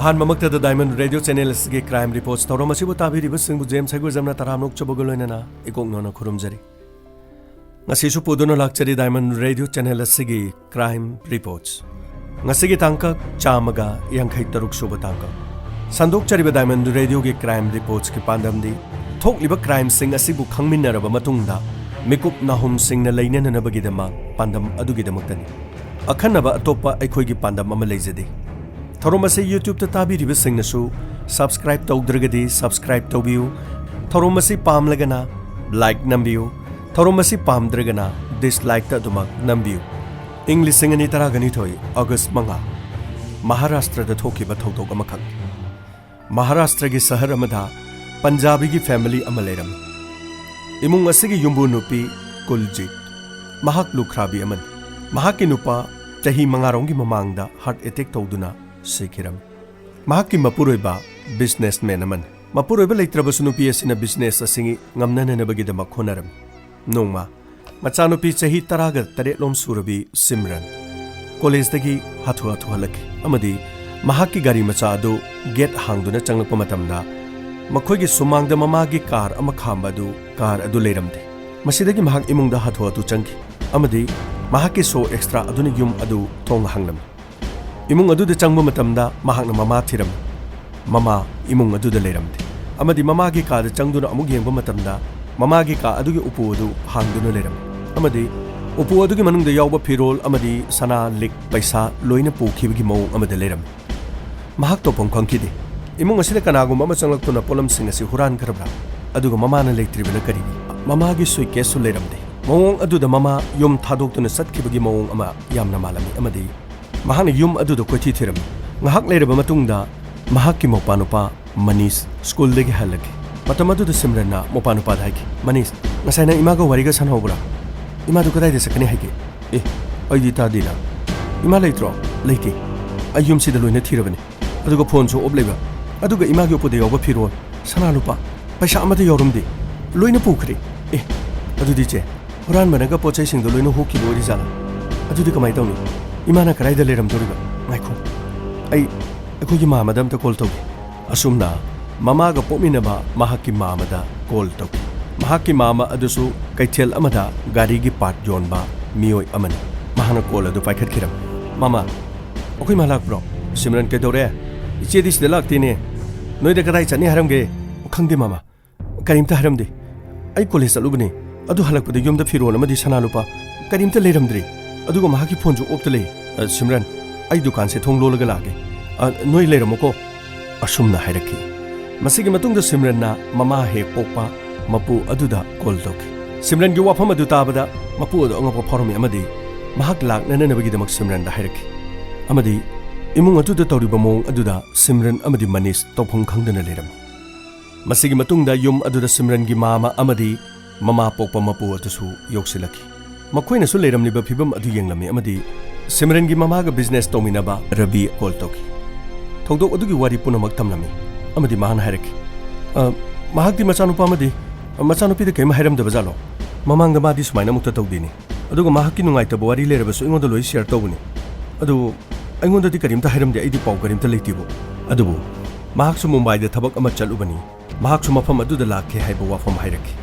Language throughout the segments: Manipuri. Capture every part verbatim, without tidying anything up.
ꯑꯍꯥꯟꯕꯃꯛꯇꯗ Diamond Radio Channel ꯑꯁꯤꯒꯤ Crime Reports ꯊꯧꯔꯝ ꯑꯁꯤꯕꯨ ꯇꯥꯕꯤꯔꯤꯕꯁꯤꯡꯕꯨ ꯖꯦꯝꯁ ꯍꯩꯒꯨꯖꯝꯅ ꯇꯔꯥꯝꯅ ꯑꯣꯛꯆꯕꯒ ꯂꯣꯏꯅꯅ ꯏꯀꯣꯛ ꯅꯣꯟꯅ ꯈꯨꯔꯨꯝꯖꯔꯤ꯫ ꯉꯁꯤꯁꯨ ꯄꯨꯗꯨꯅ ꯂꯥꯛꯆꯔꯤ Diamond Radio Channel ꯑꯁꯤꯒꯤ Crime Reports꯫ ꯉꯁꯤꯒꯤ ꯇꯥꯡꯀꯛ ꯆꯥꯝꯃꯒ ꯌꯥꯡꯈꯩ ꯇꯔꯨꯛ ꯁꯨꯕ ꯇꯥꯡꯀꯛ꯫ ꯁꯟꯗꯣꯛꯆꯔꯤꯕ Diamond Radio ꯒꯤ Crime Reports ꯀꯤ ꯄꯥꯟꯗꯝꯗꯤ ꯊꯣꯛꯂꯤꯕ crime ꯁꯤꯡ ꯑꯁꯤꯕꯨ ꯈꯪꯃꯤꯟꯅꯔꯕ ꯃꯇꯨꯡꯗ ꯃꯤꯀꯨꯞ ꯅꯥꯍꯨꯝꯁꯤꯡꯅ ꯂꯩꯅꯅꯅꯕꯒꯤꯗꯃꯛ ꯄꯥꯟꯗꯝ ꯑꯗꯨꯒꯤꯗꯃꯛꯇꯅꯤ꯫ ꯑꯈꯟꯅꯕ ꯑꯇꯣꯞꯄ ꯑꯩꯈꯣꯏꯒꯤ ꯄꯥꯟꯗꯝ ꯑꯃ ꯂꯩꯖꯗꯦ꯫ ꯊꯧꯔꯝ ꯑꯁꯤ YouTube ꯇ ꯇꯥꯕꯤꯔꯤꯕꯁꯤꯡꯅꯁꯨ subscribe ꯇꯧꯗ꯭ꯔꯒꯗꯤ subscribe ꯇꯧꯕꯤꯌꯨ꯫ ꯊꯧꯔꯝ ꯑꯁꯤ ꯄꯥꯝꯂꯒꯅ like ꯅꯝꯕꯤꯌꯨ꯫ ꯊꯧꯔꯝ ꯑꯁꯤ ꯄꯥꯝꯗ꯭ꯔꯒꯅ dislike ꯇ ꯑꯗꯨꯃꯛ ꯅꯝꯕꯤꯌꯨ꯫ ꯏꯪ ꯂꯤꯁꯤꯡ ꯑꯅꯤ ꯇꯔꯥꯒ ꯅꯤꯊꯣꯏ August ꯃꯉꯥ, ꯃꯍꯥꯔꯥꯁꯇ꯭ꯔꯗ ꯊꯣꯛꯈꯤꯕ ꯊꯧꯗꯣꯛ ꯑꯃꯈꯛ꯫ ꯃꯍꯥꯔꯥꯁꯇ꯭ꯔꯒꯤ ꯁꯍꯔ ꯑꯃꯗ ꯄꯟꯖꯥꯕꯤꯒꯤ family ꯑꯃ ꯂꯩꯔꯝꯃꯤ꯫ ꯏꯃꯨꯡ ꯑꯁꯤꯒꯤ ꯌꯨꯝꯕꯨ ꯅꯨꯄꯤ ꯀꯨꯜꯖꯤꯠ, ꯃꯍꯥꯛ ꯂꯨꯈ꯭ꯔꯥꯕꯤ ꯑꯃꯅꯤ꯫ ꯃꯍꯥꯛꯀꯤ ꯅꯨꯄꯥ ꯆꯍꯤ ꯃꯉꯥꯔꯣꯝꯒꯤ ꯃꯃꯥꯡꯗ heart attack ꯇꯧꯗꯨꯅ ꯁꯤꯈꯤꯔꯝꯃꯤ꯫ ꯃꯍꯥꯛꯀꯤ ꯃꯄꯨꯔꯣꯏꯕ businessman ꯑꯃꯅꯤ꯫ ꯃꯄꯨꯔꯣꯏꯕ ꯂꯩꯇ꯭ꯔꯕꯁꯨ ꯅꯨꯄꯤ ꯑꯁꯤꯅ business ꯑꯁꯤ ꯉꯝꯅꯅꯅꯕꯒꯤꯗꯃꯛ ꯍꯣꯠꯅꯔꯝꯃꯤ꯫ ꯅꯣꯡꯃ ꯃꯆꯥꯅꯨꯄꯤ ꯆꯍꯤ ꯇꯔꯥꯒ ꯇꯔꯦꯠꯂꯣꯝ ꯁꯨꯔꯕꯤ ꯁꯤꯝꯔꯟ college ꯇꯒꯤ ꯍꯥꯊꯨ ꯍꯥꯊꯨ ꯍꯜꯂꯛꯈꯤ ꯑꯃꯗꯤ ꯃꯍꯥꯛꯀꯤ ꯒꯥꯔꯤ ꯃꯆꯥ ꯑꯗꯨ gate ꯍꯥꯡꯗꯨꯅ ꯆꯪꯂꯛꯄ ꯃꯇꯝꯗ ꯃꯈꯣꯏꯒꯤ ꯁꯨꯃꯥꯡꯗ ꯃꯃꯥꯒꯤ car ꯑꯃ ꯈꯥꯝꯕ ꯑꯗꯨ, car ꯑꯗꯨ ꯂꯩꯔꯝꯗꯦ꯫ ꯃꯁꯤꯗꯒꯤ ꯃꯍꯥꯛ ꯏꯃꯨꯡꯗ ꯍꯥꯊꯨ ꯍꯥꯊꯨ ꯆꯪꯈꯤ ꯑꯃꯗꯤ ꯃꯍꯥꯛꯀꯤ show extra ꯑꯗꯨꯅ ꯌꯨꯝ ꯑꯗꯨ ꯊꯣꯡ ꯍꯥꯡꯂꯝꯃꯤ꯫ ꯏꯃꯨꯡ ꯑꯗꯨꯗ ꯆꯪꯕ ꯃꯇꯝꯗ ꯃꯍꯥꯛꯅ ꯃꯃꯥ ꯊꯤꯔꯝꯃꯤ꯫ ꯃꯃꯥ ꯏꯃꯨꯡ ꯑꯗꯨꯗ ꯂꯩꯔꯝꯗꯦ ꯑꯃꯗꯤ ꯃꯃꯥꯒꯤ ꯀꯥꯗ ꯆꯪꯗꯨꯅ ꯑꯃꯨꯛ ꯌꯦꯡꯕ ꯃꯇꯝꯗ ꯃꯃꯥꯒꯤ ꯀꯥ ꯑꯗꯨꯒꯤ ꯎꯄꯨ ꯑꯗꯨ ꯍꯥꯡꯗꯨꯅ ꯂꯩꯔꯝꯃꯤ ꯑꯃꯗꯤ ꯎꯄꯨ ꯑꯗꯨꯒꯤ ꯃꯅꯨꯡꯗ ꯌꯥꯎꯕ ꯐꯤꯔꯣꯜ ꯑꯃꯗꯤ ꯁꯅꯥ, ꯂꯤꯛ, ꯄꯩꯁꯥ ꯂꯣꯏꯅ ꯄꯨꯈꯤꯕꯒꯤ ꯃꯑꯣꯡ ꯑꯃꯗ ꯂꯩꯔꯝꯃꯤ꯫ ꯃꯍꯥꯛ ꯇꯧꯐꯝ ꯈꯪꯈꯤꯗꯦ꯫ ꯏꯃꯨꯡ ꯑꯁꯤꯗ ꯀꯅꯥꯒꯨꯝꯕ ꯑꯃ ꯆꯪꯂꯛꯇꯨꯅ ꯄꯣꯠꯂꯝꯁꯤꯡ ꯑꯁꯤ ꯍꯨꯔꯥꯟꯈ꯭ꯔꯕ꯭ꯔꯥ? ꯑꯗꯨꯒ ꯃꯃꯥꯅ ꯂꯩꯇ꯭ꯔꯤꯕꯅ ꯀꯔꯤꯒꯤ? ꯃꯃꯥꯒꯤ suitcase ꯁꯨ ꯂꯩꯔꯝꯗꯦ꯫ ꯃꯑꯣꯡ ꯑꯗꯨꯗ ꯃꯃꯥ ꯌꯨꯝ ꯊꯥꯗꯣꯛꯇꯨꯅ ꯆꯠꯈꯤꯕꯒꯤ ꯃꯑꯣꯡ ꯑꯃ ꯌꯥꯝꯅ ꯃꯥꯜꯂꯝꯃꯤ ꯑꯃꯗꯤ ꯃꯍꯥꯛꯅ ꯌꯨꯝ ꯑꯗꯨꯗ ꯀꯣꯏꯊꯤ ꯊꯤꯔꯝꯃꯤ꯫ ꯉꯥꯏꯍꯥꯛ ꯂꯩꯔꯕ ꯃꯇꯨꯡꯗ ꯃꯍꯥꯛꯀꯤ ꯃꯧꯄꯥꯅꯨꯄꯥ ꯃꯅꯤꯁ school ꯗꯒꯤ ꯍꯜꯂꯛꯈꯤ꯫ ꯃꯇꯝ ꯑꯗꯨꯗ ꯁꯤꯝꯔꯟꯅ ꯃꯧꯄꯥꯅꯨꯄꯥꯗ ꯍꯥꯏꯈꯤ, "ꯃꯅꯤꯁ, ꯉꯁꯥꯏ ꯅꯪ ꯏꯃꯥꯒ ꯋꯥꯔꯤꯒ ꯁꯥꯟꯅꯍꯧꯕ꯭ꯔꯥ? ꯏꯃꯥꯗꯨ ꯀꯗꯥꯏꯗ ꯆꯠꯀꯅꯤ ꯍꯥꯏꯒꯦ?" "ꯑꯦ, ꯑꯩꯗꯤ ꯇꯥꯗꯦꯅ꯫ ꯏꯃꯥ ꯂꯩꯇ꯭ꯔꯣ?" "ꯂꯩꯇꯦ꯫ ꯑꯩ ꯌꯨꯝꯁꯤꯗ ꯂꯣꯏꯅ ꯊꯤꯔꯕꯅꯤ꯫ ꯑꯗꯨꯒ phone ꯁꯨ off ꯂꯩꯕ꯫ ꯑꯗꯨꯒ ꯏꯃꯥꯒꯤ ꯎꯄꯨꯗ ꯌꯥꯎꯕ ꯐꯤꯔꯣꯜ, ꯁꯅꯥ ꯂꯨꯄꯥ, ꯄꯩꯁꯥ ꯑꯃꯠꯇ ꯌꯥꯎꯔꯝꯗꯦ꯫ ꯂꯣꯏꯅ ꯄꯨꯈ꯭ꯔꯦ꯫" "ꯑꯦ, ꯑꯗꯨꯗꯤ ꯆꯦ, ꯍꯨꯔꯥꯟꯕꯅꯒ ꯄꯣꯠ ꯆꯩꯁꯤꯡꯗꯣ ꯂꯣꯏꯅ ꯍꯨꯈꯤꯕ ꯑꯣꯏꯔꯤꯖꯥꯠꯂꯥ? ꯑꯗꯨꯗꯤ ꯀꯃꯥꯏꯅ ꯇꯧꯅꯤ? ꯏꯃꯥꯅ ꯀꯗꯥꯏꯗ ꯂꯩꯔꯝꯗꯣꯔꯤꯕ? ꯉꯥꯏꯈꯣ, ꯑꯩ, ꯑꯩꯈꯣꯏꯒꯤ ꯃꯥꯃꯗ ꯑꯝꯇ ꯀꯣꯜ ꯇꯧꯒꯦ꯫ ꯑꯁꯨꯝꯅ ꯃꯃꯥꯒ ꯄꯣꯛꯃꯤꯟꯅꯕ ꯃꯍꯥꯛꯀꯤ ꯃꯥꯃꯗ ꯀꯣꯜ ꯇꯧꯈꯤ꯫ ꯃꯍꯥꯛꯀꯤ ꯃꯥꯃ ꯑꯗꯨꯁꯨ ꯀꯩꯊꯦꯜ ꯑꯃꯗ ꯒꯥꯔꯤꯒꯤ ꯄꯥꯔꯠ ꯌꯣꯟꯕ ꯃꯤꯑꯣꯏ ꯑꯃꯅꯤ꯫ ꯃꯍꯥꯛꯅ ꯀꯣꯜ ꯑꯗꯨ ꯄꯥꯏꯈꯠꯈꯤꯔꯝꯃꯤ꯫ "ꯃꯥꯃ, ꯑꯩꯈꯣꯏ ꯃꯥ ꯂꯥꯛꯄ꯭ꯔꯣ?" "ꯁꯤꯝꯔꯟ, ꯀꯩꯗꯧꯔꯦ? ꯏꯆꯦꯗꯤ ꯁꯤꯗ ꯂꯥꯛꯇꯦꯅꯦ꯫ ꯅꯣꯏꯗ ꯀꯗꯥꯏ ꯆꯠꯅꯤ ꯍꯥꯏꯔꯝꯒꯦ?" "ꯈꯪꯗꯦ ꯃꯥꯃ, ꯀꯔꯤꯝꯇ ꯍꯥꯏꯔꯝꯗꯦ꯫ ꯑꯩ ꯀꯣꯂꯦꯖ ꯆꯠꯂꯨꯕꯅꯦ, ꯑꯗꯨ ꯍꯜꯂꯛꯄꯗ ꯌꯨꯝꯗ ꯐꯤꯔꯣꯜ ꯑꯃꯗꯤ ꯁꯅꯥ ꯂꯨꯄꯥ ꯀꯔꯤꯝꯇ ꯂꯩꯔꯝꯗ꯭ꯔꯦ꯫ ꯑꯗꯨꯒ ꯃꯍꯥꯛꯀꯤ ꯐꯣꯟꯁꯨ ꯑꯣꯐꯇ ꯂꯩ꯫ ꯑ, ꯁꯤꯝꯔꯟ, ꯑꯩ ꯗꯨꯀꯥꯟꯁꯦ ꯊꯣꯡ ꯂꯣꯜꯂꯒ ꯂꯥꯛꯑꯒꯦ꯫ ꯑ, ꯅꯣꯏ ꯂꯩꯔꯝꯃꯣꯀꯣ," ꯑꯁꯨꯝꯅ ꯍꯥꯏꯔꯛꯈꯤ꯫ ꯃꯁꯤꯒꯤ ꯃꯇꯨꯡꯗ ꯁꯤꯝꯔꯟꯅ ꯃꯃꯥ ꯍꯦꯛ ꯄꯣꯛꯄ ꯃꯄꯨ ꯑꯗꯨꯗ ꯀꯣꯜ ꯇꯧꯈꯤ꯫ ꯁꯤꯝꯔꯟꯒꯤ ꯋꯥꯐꯝ ꯑꯗꯨ ꯇꯥꯕꯗ ꯃꯄꯨ ꯑꯗꯨ ꯑꯉꯛꯄ ꯐꯥꯎꯔꯝꯃꯤ ꯑꯃꯗꯤ ꯃꯍꯥꯛ ꯂꯥꯛꯅꯅꯕꯒꯤꯗꯃꯛ ꯁꯤꯝꯔꯟꯗ ꯍꯥꯏꯔꯛꯈꯤ꯫ ꯑꯃꯗꯤ ꯏꯃꯨꯡ ꯑꯗꯨꯗ ꯇꯧꯔꯤꯕ ꯃꯑꯣꯡ ꯑꯗꯨꯗ ꯁꯤꯝꯔꯟ ꯑꯃꯗꯤ ꯃꯅꯤꯁ ꯇꯧꯐꯝ ꯈꯪꯗꯅ ꯂꯩꯔꯝꯃꯤ꯫ ꯃꯁꯤꯒꯤ ꯃꯇꯨꯡꯗ ꯌꯨꯝ ꯑꯗꯨꯗ ꯁꯤꯝꯔꯟꯒꯤ ꯃꯥꯃ ꯑꯃꯗꯤ ꯃꯃꯥ ꯄꯣꯛꯄ ꯃꯄꯨ ꯑꯗꯨꯁꯨ ꯌꯧꯁꯤꯜꯂꯛꯈꯤ꯫ ꯃꯈꯣꯏꯅꯁꯨ ꯂꯩꯔꯝꯂꯤꯕ ꯐꯤꯚꯝ ꯑꯗꯨ ꯌꯦꯡꯂꯝꯃꯤ ꯑꯃꯗꯤ ꯁꯤꯝꯔꯟꯒꯤ ꯃꯃꯥꯒ ꯕꯤꯖꯤꯅꯦꯁ ꯇꯧꯃꯤꯟꯅꯕ ꯔꯕꯤ ꯀꯣꯜ ꯇꯧꯈꯤ꯫ ꯊꯧꯗꯣꯛ ꯑꯗꯨꯒꯤ ꯋꯥꯔꯤ ꯄꯨꯝꯅꯃꯛ ꯇꯝꯂꯝꯃꯤ ꯑꯃꯗꯤ ꯃꯍꯥꯛꯅ ꯍꯥꯏꯔꯛꯈꯤ, "ꯑ, ꯃꯍꯥꯛꯇꯤ ꯃꯆꯥꯅꯨꯄꯥ ꯑꯃꯗꯤ ꯃꯆꯥꯅꯨꯄꯤꯗ ꯀꯔꯤꯝ ꯍꯥꯏꯔꯝꯗꯕ ꯖꯥꯠꯂꯣ? ꯃꯃꯥꯡꯗ ꯃꯥꯗꯤ ꯁꯨꯃꯥꯏꯅ ꯑꯃꯨꯛꯇ ꯇꯧꯗꯦꯅꯦ꯫ ꯑꯗꯨꯒ ꯃꯍꯥꯛꯀꯤ ꯅꯨꯡꯉꯥꯏꯇꯕ ꯋꯥꯔꯤ ꯂꯩꯔꯕꯁꯨ ꯑꯩꯉꯣꯟꯗ ꯂꯣꯏ ꯁꯤꯌꯔ ꯇꯧꯕꯅꯤ꯫ ꯑꯗꯨꯕꯨ ꯑꯩꯉꯣꯟꯗꯗꯤ ꯀꯔꯤꯝꯇ ꯍꯥꯏꯔꯝꯗꯦ, ꯑꯩꯗꯤ ꯄꯥꯎ ꯀꯔꯤꯝꯇ ꯂꯩꯇꯦꯕꯨ꯫ ꯑꯗꯨꯕꯨ ꯃꯍꯥꯛꯁꯨ ꯃꯨꯝꯕꯥꯏꯗ ꯊꯕꯛ ꯑꯃ ꯆꯠꯂꯨꯕꯅꯤ, ꯃꯍꯥꯛꯁꯨ ꯃꯐꯝ ꯑꯗꯨꯗ ꯂꯥꯛꯈꯤ" ꯍꯥꯏꯕ ꯋꯥꯐꯝ ꯍꯥꯏꯔꯛꯈꯤ꯫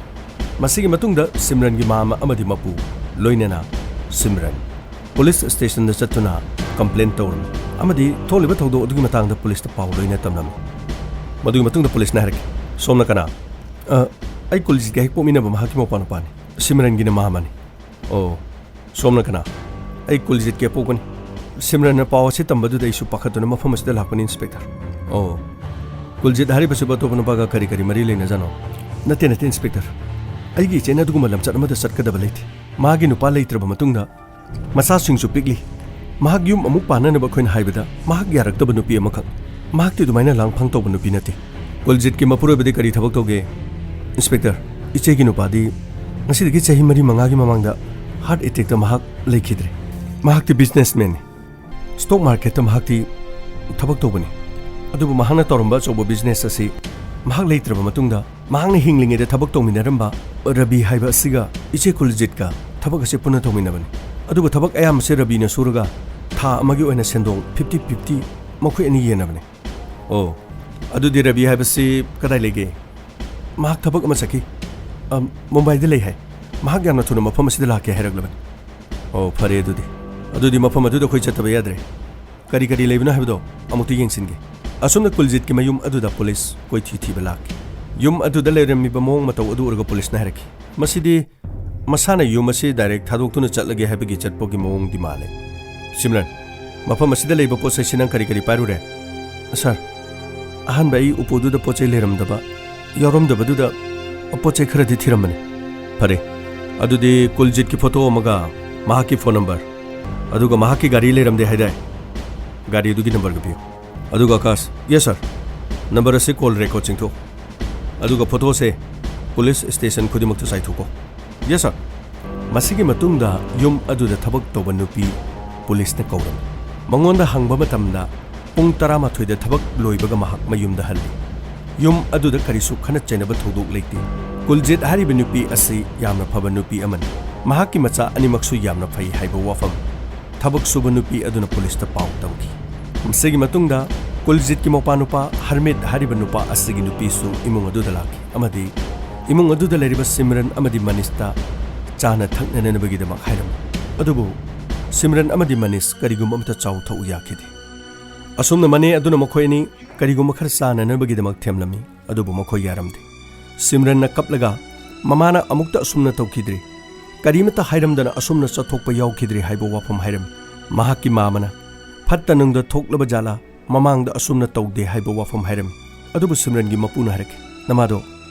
ꯃꯁꯤꯒꯤ ꯃꯇꯨꯡꯗ ꯁꯤꯝꯔꯟꯒꯤ ꯃꯥꯃ ꯑꯃꯗꯤ ꯃꯄꯨ, ꯂꯣꯏꯅꯅ ꯁꯤꯝꯔꯟ, ꯄꯨꯂꯤꯁ ꯁ꯭ꯇꯦꯁꯟꯗ ꯆꯠꯇꯨꯅ ꯀꯝꯄ꯭ꯂꯦꯟ ꯇꯧꯔꯝꯃꯤ ꯑꯃꯗꯤ ꯊꯣꯛꯂꯤꯕ ꯊꯧꯗꯣꯛ ꯑꯗꯨꯒꯤ ꯃꯇꯥꯡꯗ ꯄꯨꯂꯤꯁꯇ ꯄꯥꯎ ꯂꯣꯏꯅ ꯇꯝꯂꯝꯃꯤ꯫ ꯃꯗꯨꯒꯤ ꯃꯇꯨꯡꯗ ꯄꯨꯂꯤꯁꯅ ꯍꯥꯏꯔꯛꯈꯤ, "ꯁꯣꯝꯅ ꯀꯅꯥ?" "ꯑ, ꯑꯩ ꯀꯨꯜꯖꯤꯠꯀ ꯍꯦꯛ ꯄꯣꯛꯃꯤꯟꯅꯕ ꯃꯍꯥꯛꯀꯤ ꯃꯧꯄꯥ ꯅꯨꯄꯥꯅꯤ, ꯁꯤꯝꯔꯟꯒꯤꯅ ꯃꯥꯃꯅꯤ"꯫ "ꯑꯣ, ꯁꯣꯝꯅ ꯀꯅꯥ?" "ꯑꯩ ꯀꯨꯜꯖꯤꯠꯀꯤ ꯑꯄꯣꯛꯄꯅꯤ꯫ ꯁꯤꯝꯔꯟꯅ ꯄꯥꯎ ꯑꯁꯤ ꯇꯝꯕꯗꯨꯗ ꯑꯩꯁꯨ ꯄꯥꯈꯠꯇꯨꯅ ꯃꯐꯝ ꯑꯁꯤꯗ ꯂꯥꯛꯄꯅꯤ, ꯏꯟꯁꯄꯦꯛꯇꯔ"꯫ "ꯑꯣ, ꯀꯨꯜꯖꯤꯠ ꯍꯥꯏꯔꯤꯕꯁꯤꯕꯨ ꯑꯇꯣꯞꯄ ꯅꯨꯄꯥꯒ ꯀꯔꯤ ꯀꯔꯤ ꯃꯔꯤ ꯂꯩꯅꯖꯥꯠꯅꯣ?" "ꯅꯠꯇꯦ, ꯅꯠꯇꯦ, ꯏꯟꯁꯄꯦꯛꯇꯔ꯫ ꯑꯩꯒꯤ ꯏꯆꯦꯅ ꯑꯗꯨꯒꯨꯝꯕ ꯂꯝꯆꯠ ꯑꯃꯗ ꯆꯠꯀꯗꯕ ꯂꯩꯇꯦ꯫ ꯃꯥꯒꯤ ꯅꯨꯄꯥ ꯂꯩꯇ꯭ꯔꯕ ꯃꯇꯨꯡꯗ ꯃꯆꯥꯁꯤꯡꯁꯨ ꯄꯤꯛꯂꯤ꯫ ꯃꯍꯥꯛ ꯌꯨꯝ ꯑꯃꯨꯛ ꯄꯥꯟꯅꯅꯕ ꯑꯩꯈꯣꯏꯅ ꯍꯥꯏꯕꯗ ꯃꯍꯥꯛ ꯌꯥꯔꯛꯇꯕ ꯅꯨꯄꯤ ꯑꯃꯈꯛ꯫ ꯃꯍꯥꯛꯇꯤ ꯑꯗꯨꯃꯥꯏꯅ ꯂꯥꯡꯐꯥꯡ ꯇꯧꯕ ꯅꯨꯄꯤ ꯅꯠꯇꯦ"꯫ "ꯀꯨꯜꯖꯤꯠꯀꯤ ꯃꯄꯨꯔꯣꯏꯕꯗꯤ ꯀꯔꯤ ꯊꯕꯛ ꯇꯧꯒꯦ?" "ꯏꯟꯁꯄꯦꯛꯇꯔ, ꯏꯆꯦꯒꯤ ꯅꯨꯄꯥꯗꯤ ꯉꯁꯤꯗꯒꯤ ꯆꯍꯤ ꯃꯔꯤ ꯃꯉꯥꯒꯤ ꯃꯃꯥꯡꯗ ꯍꯥꯔꯠ ꯑꯦꯇꯦꯛꯇ ꯃꯍꯥꯛ ꯂꯩꯈꯤꯗ꯭ꯔꯦ꯫ ꯃꯍꯥꯛꯇꯤ ꯕꯤꯖꯤꯅꯦꯁꯃꯦꯟꯅꯤ꯫ ꯁ꯭ꯇꯣꯛ ꯃꯥꯔꯀꯦꯠꯇ ꯃꯍꯥꯛꯇꯤ ꯊꯕꯛ ꯇꯧꯕꯅꯤ꯫ ꯑꯗꯨꯕꯨ ꯃꯍꯥꯛꯅ ꯇꯧꯔꯝꯕ ꯑꯆꯧꯕ ꯕꯤꯖꯤꯅꯦꯁ ꯑꯁꯤ ꯃꯍꯥꯛ ꯂꯩꯇ꯭ꯔꯕ ꯃꯇꯨꯡꯗ ꯃꯍꯥꯛꯅ ꯍꯤꯡꯂꯤꯉꯩꯗ ꯊꯕꯛ ꯇꯧꯃꯤꯟꯅꯔꯝꯕ ꯔꯕꯤ ꯍꯥꯏꯕ ꯑꯁꯤꯒ ꯏꯆꯦ ꯀꯨꯜꯖꯤꯠꯀ ꯊꯕꯛ ꯑꯁꯤ ꯄꯨꯟꯅ ꯇꯧꯃꯤꯟꯅꯕꯅꯤ꯫ ꯑꯗꯨꯕꯨ ꯊꯕꯛ ꯑꯌꯥꯝꯕꯁꯦ ꯔꯕꯤꯅ ꯁꯨꯔꯒ ꯊꯥ ꯑꯃꯒꯤ ꯑꯣꯏꯅ ꯁꯦꯟꯗꯣꯡ ꯐꯤꯐꯇꯤ ꯐꯤꯐꯇꯤ ꯃꯈꯣꯏ ꯑꯅꯤ ꯌꯦꯟꯅꯕꯅꯦ꯫ ꯑꯣ, ꯑꯗꯨꯗꯤ ꯔꯕꯤ ꯍꯥꯏꯕꯁꯤ ꯀꯗꯥꯏ ꯂꯩꯒꯦ? ꯃꯍꯥꯛ ꯊꯕꯛ ꯑꯃ ꯆꯠꯈꯤ꯫ ꯑꯝ, ꯃꯨꯝꯕꯥꯏꯗ ꯂꯩ ꯍꯥꯏ꯫ ꯃꯍꯥꯛ ꯌꯥꯝꯅ ꯊꯨꯅ ꯃꯐꯝ ꯑꯁꯤꯗ ꯂꯥꯛꯀꯦ ꯍꯥꯏꯔꯛꯂꯕꯅꯤ꯫ ꯑꯣ, ꯐꯔꯦ ꯑꯗꯨꯗꯤ꯫ ꯑꯗꯨꯗꯤ ꯃꯐꯝ ꯑꯗꯨꯗ ꯑꯩꯈꯣꯏ ꯆꯠꯇꯕ ꯌꯥꯗ꯭ꯔꯦ꯫ ꯀꯔꯤ ꯀꯔꯤ ꯂꯩꯕꯅꯣ ꯍꯥꯏꯕꯗꯣ ꯑꯃꯨꯛꯇ ꯌꯦꯡꯁꯤꯟꯒꯦ꯫ ꯑꯁꯨꯝꯅ ꯀꯨꯜꯖꯤꯠꯀꯤ ꯃꯌꯨꯝ ꯑꯗꯨꯗ ꯄꯨꯂꯤꯁ ꯀꯣꯏꯊꯤ ꯊꯤꯕ ꯂꯥꯛꯈꯤ꯫ ꯌꯨꯝ ꯑꯗꯨꯗ ꯂꯩꯔꯝꯃꯤꯕ ꯃꯑꯣꯡ ꯃꯇꯧ ꯑꯗꯨ ꯎꯔꯒ ꯄꯨꯂꯤꯁꯅ ꯍꯥꯏꯔꯛꯈꯤ, "ꯃꯁꯤꯗꯤ ꯃꯁꯥꯅ ꯌꯨꯝ ꯑꯁꯤ ꯗꯥꯏꯔꯦꯛ ꯊꯥꯗꯣꯛꯇꯨꯅ ꯆꯠꯂꯒꯦ ꯍꯥꯏꯕꯒꯤ ꯆꯠꯄꯒꯤ ꯃꯑꯣꯡꯗꯤ ꯃꯥꯜꯂꯦ꯫ ꯁꯤꯝꯔꯟ, ꯃꯐꯝ ꯑꯁꯤꯗ ꯂꯩꯕ ꯄꯣꯠ ꯆꯩꯁꯤ ꯅꯪ ꯀꯔꯤ ꯀꯔꯤ ꯄꯥꯏꯔꯨꯔꯦ?" "ꯁꯥꯔ, ꯑꯍꯥꯟꯕ ꯑꯩ ꯎꯄꯨꯗꯨꯗ ꯄꯣꯠ ꯆꯩ ꯂꯩꯔꯝꯗꯕ, ꯌꯥꯎꯔꯝꯗꯕꯗꯨꯗ ꯄꯣꯠ ꯆꯩ ꯈꯔꯗꯤ ꯊꯤꯔꯝꯕꯅꯤ꯫" "ꯐꯔꯦ, ꯑꯗꯨꯗꯤ ꯀꯨꯜꯖꯤꯠꯀꯤ ꯐꯣꯇꯣ ꯑꯃꯒ ꯃꯍꯥꯛꯀꯤ ꯐꯣꯟ ꯅꯝꯕꯔ, ꯑꯗꯨꯒ ꯃꯍꯥꯛꯀꯤ ꯒꯥꯔꯤ ꯂꯩꯔꯝꯗꯦ ꯍꯥꯏꯗꯥꯏ? ꯒꯥꯔꯤ ꯑꯗꯨꯒꯤ ꯅꯝꯕꯔꯒ ꯄꯤꯌꯨ꯫" ꯑꯗꯨꯒ ꯑꯀꯥꯁ, "ꯌꯦꯁ ꯁꯥꯔ, ꯅꯝꯕꯔ ꯑꯁꯤ ꯀꯣꯜ ꯔꯦꯀꯣꯔꯗ ꯆꯤꯡꯊꯣꯛ, ꯑꯗꯨꯒ ꯐꯣꯇꯣꯁꯦ ꯄꯨꯂꯤꯁ ꯁ꯭ꯇꯦꯁꯟ ꯈꯨꯗꯤꯡꯃꯛꯇ ꯆꯥꯏꯊꯣꯛꯀꯣ꯫" "ꯌꯦꯁ ꯁꯥꯔ꯫" ꯃꯁꯤꯒꯤ ꯃꯇꯨꯡꯗ ꯌꯨꯝ ꯑꯗꯨꯗ ꯊꯕꯛ ꯇꯧꯕ ꯅꯨꯄꯤ ꯄꯨꯂꯤꯁꯅ ꯀꯧꯔꯝꯃꯤ꯫ ꯃꯉꯣꯟꯗ ꯍꯪꯕ ꯃꯇꯝꯗ ꯄꯨꯡ ꯇꯔꯥꯃꯥꯊꯣꯏꯗ ꯊꯕꯛ ꯂꯣꯏꯕꯒ ꯃꯍꯥꯛ ꯃꯌꯨꯝꯗ ꯍꯜꯂꯤ꯫ ꯌꯨꯝ ꯑꯗꯨꯗ ꯀꯔꯤꯁꯨ ꯈꯠꯅ ꯆꯩꯅꯕ ꯊꯧꯗꯣꯛ ꯂꯩꯇꯦ꯫ ꯀꯨꯜꯖꯤꯠ ꯍꯥꯏꯔꯤꯕ ꯅꯨꯄꯤ ꯑꯁꯤ ꯌꯥꯝꯅ ꯐꯕ ꯅꯨꯄꯤ ꯑꯃꯅꯤ꯫ ꯃꯍꯥꯛꯀꯤ ꯃꯆꯥ ꯑꯅꯤꯃꯛꯁꯨ ꯌꯥꯝꯅ ꯐꯩ ꯍꯥꯏꯕ ꯋꯥꯐꯝ ꯊꯕꯛ ꯁꯨꯕ ꯅꯨꯄꯤ ꯑꯗꯨꯅ ꯄꯨꯂꯤꯁꯇ ꯄꯥꯎ ꯇꯝꯈꯤ꯫ ꯃꯁꯤꯒꯤ ꯃꯇꯨꯡꯗ ꯀꯨꯜꯖꯤꯠꯀꯤ ꯃꯧꯄꯥ ꯅꯨꯄꯥ ꯍꯔꯃꯤꯠ ꯍꯥꯏꯔꯤꯕ ꯅꯨꯄꯥ ꯑꯁꯤꯒꯤ ꯅꯨꯄꯤꯁꯨ ꯏꯃꯨꯡ ꯑꯗꯨꯗ ꯂꯥꯛꯈꯤ ꯑꯃꯗꯤ ꯏꯃꯨꯡ ꯑꯗꯨꯗ ꯂꯩꯔꯤꯕ ꯁꯤꯝꯔꯟ ꯑꯃꯗꯤ ꯃꯅꯤꯁꯇ ꯆꯥꯅ ꯊꯛꯅꯅꯕꯒꯤꯗꯃꯛ ꯍꯥꯏꯔꯝꯃꯤ꯫ ꯑꯗꯨꯕꯨ ꯁꯤꯝꯔꯟ ꯑꯃꯗꯤ ꯃꯅꯤꯁ ꯀꯔꯤꯒꯨꯝꯕ ꯑꯃꯠꯇ ꯆꯥꯎ ꯊꯛꯎ ꯌꯥꯈꯤꯗꯦ꯫ ꯑꯁꯨꯝꯅ ꯃꯅꯦ ꯑꯗꯨꯅ ꯃꯈꯣꯏ ꯑꯅꯤ ꯀꯔꯤꯒꯨꯝꯕ ꯈꯔ ꯆꯥꯅꯅꯕꯒꯤꯗꯃꯛ ꯊꯦꯝꯂꯝꯃꯤ, ꯑꯗꯨꯕꯨ ꯃꯈꯣꯏ ꯌꯥꯔꯝꯗꯦ꯫ ꯁꯤꯝꯔꯟꯅ ꯀꯞꯂꯒ, "ꯃꯃꯥꯅ ꯑꯃꯨꯛꯇ ꯑꯁꯨꯝꯅ ꯇꯧꯈꯤꯗ꯭ꯔꯤ, ꯀꯔꯤꯃꯠꯇ ꯍꯥꯏꯔꯝꯗꯅ ꯑꯁꯨꯝꯅ ꯆꯠꯊꯣꯛꯄ ꯌꯥꯎꯈꯤꯗ꯭ꯔꯤ" ꯍꯥꯏꯕ ꯋꯥꯐꯝ ꯍꯥꯏꯔꯝꯃꯤ꯫ ꯃꯍꯥꯛꯀꯤ ꯃꯥꯃꯅ, "ꯐꯠꯇ ꯅꯨꯡꯗ ꯊꯣꯛꯂꯕ ꯖꯥꯠꯂꯥ? ꯃꯃꯥꯡꯗ ꯑꯁꯨꯝꯅ ꯇꯧꯗꯦ" ꯍꯥꯏꯕ ꯋꯥꯐꯝ ꯍꯥꯏꯔꯝꯃꯤ꯫ ꯑꯗꯨꯕꯨ ꯁꯤꯝꯔꯟꯒꯤ ꯃꯄꯨꯅ ꯍꯥꯏꯔꯛꯈꯤ, "ꯅꯃꯥꯗꯣ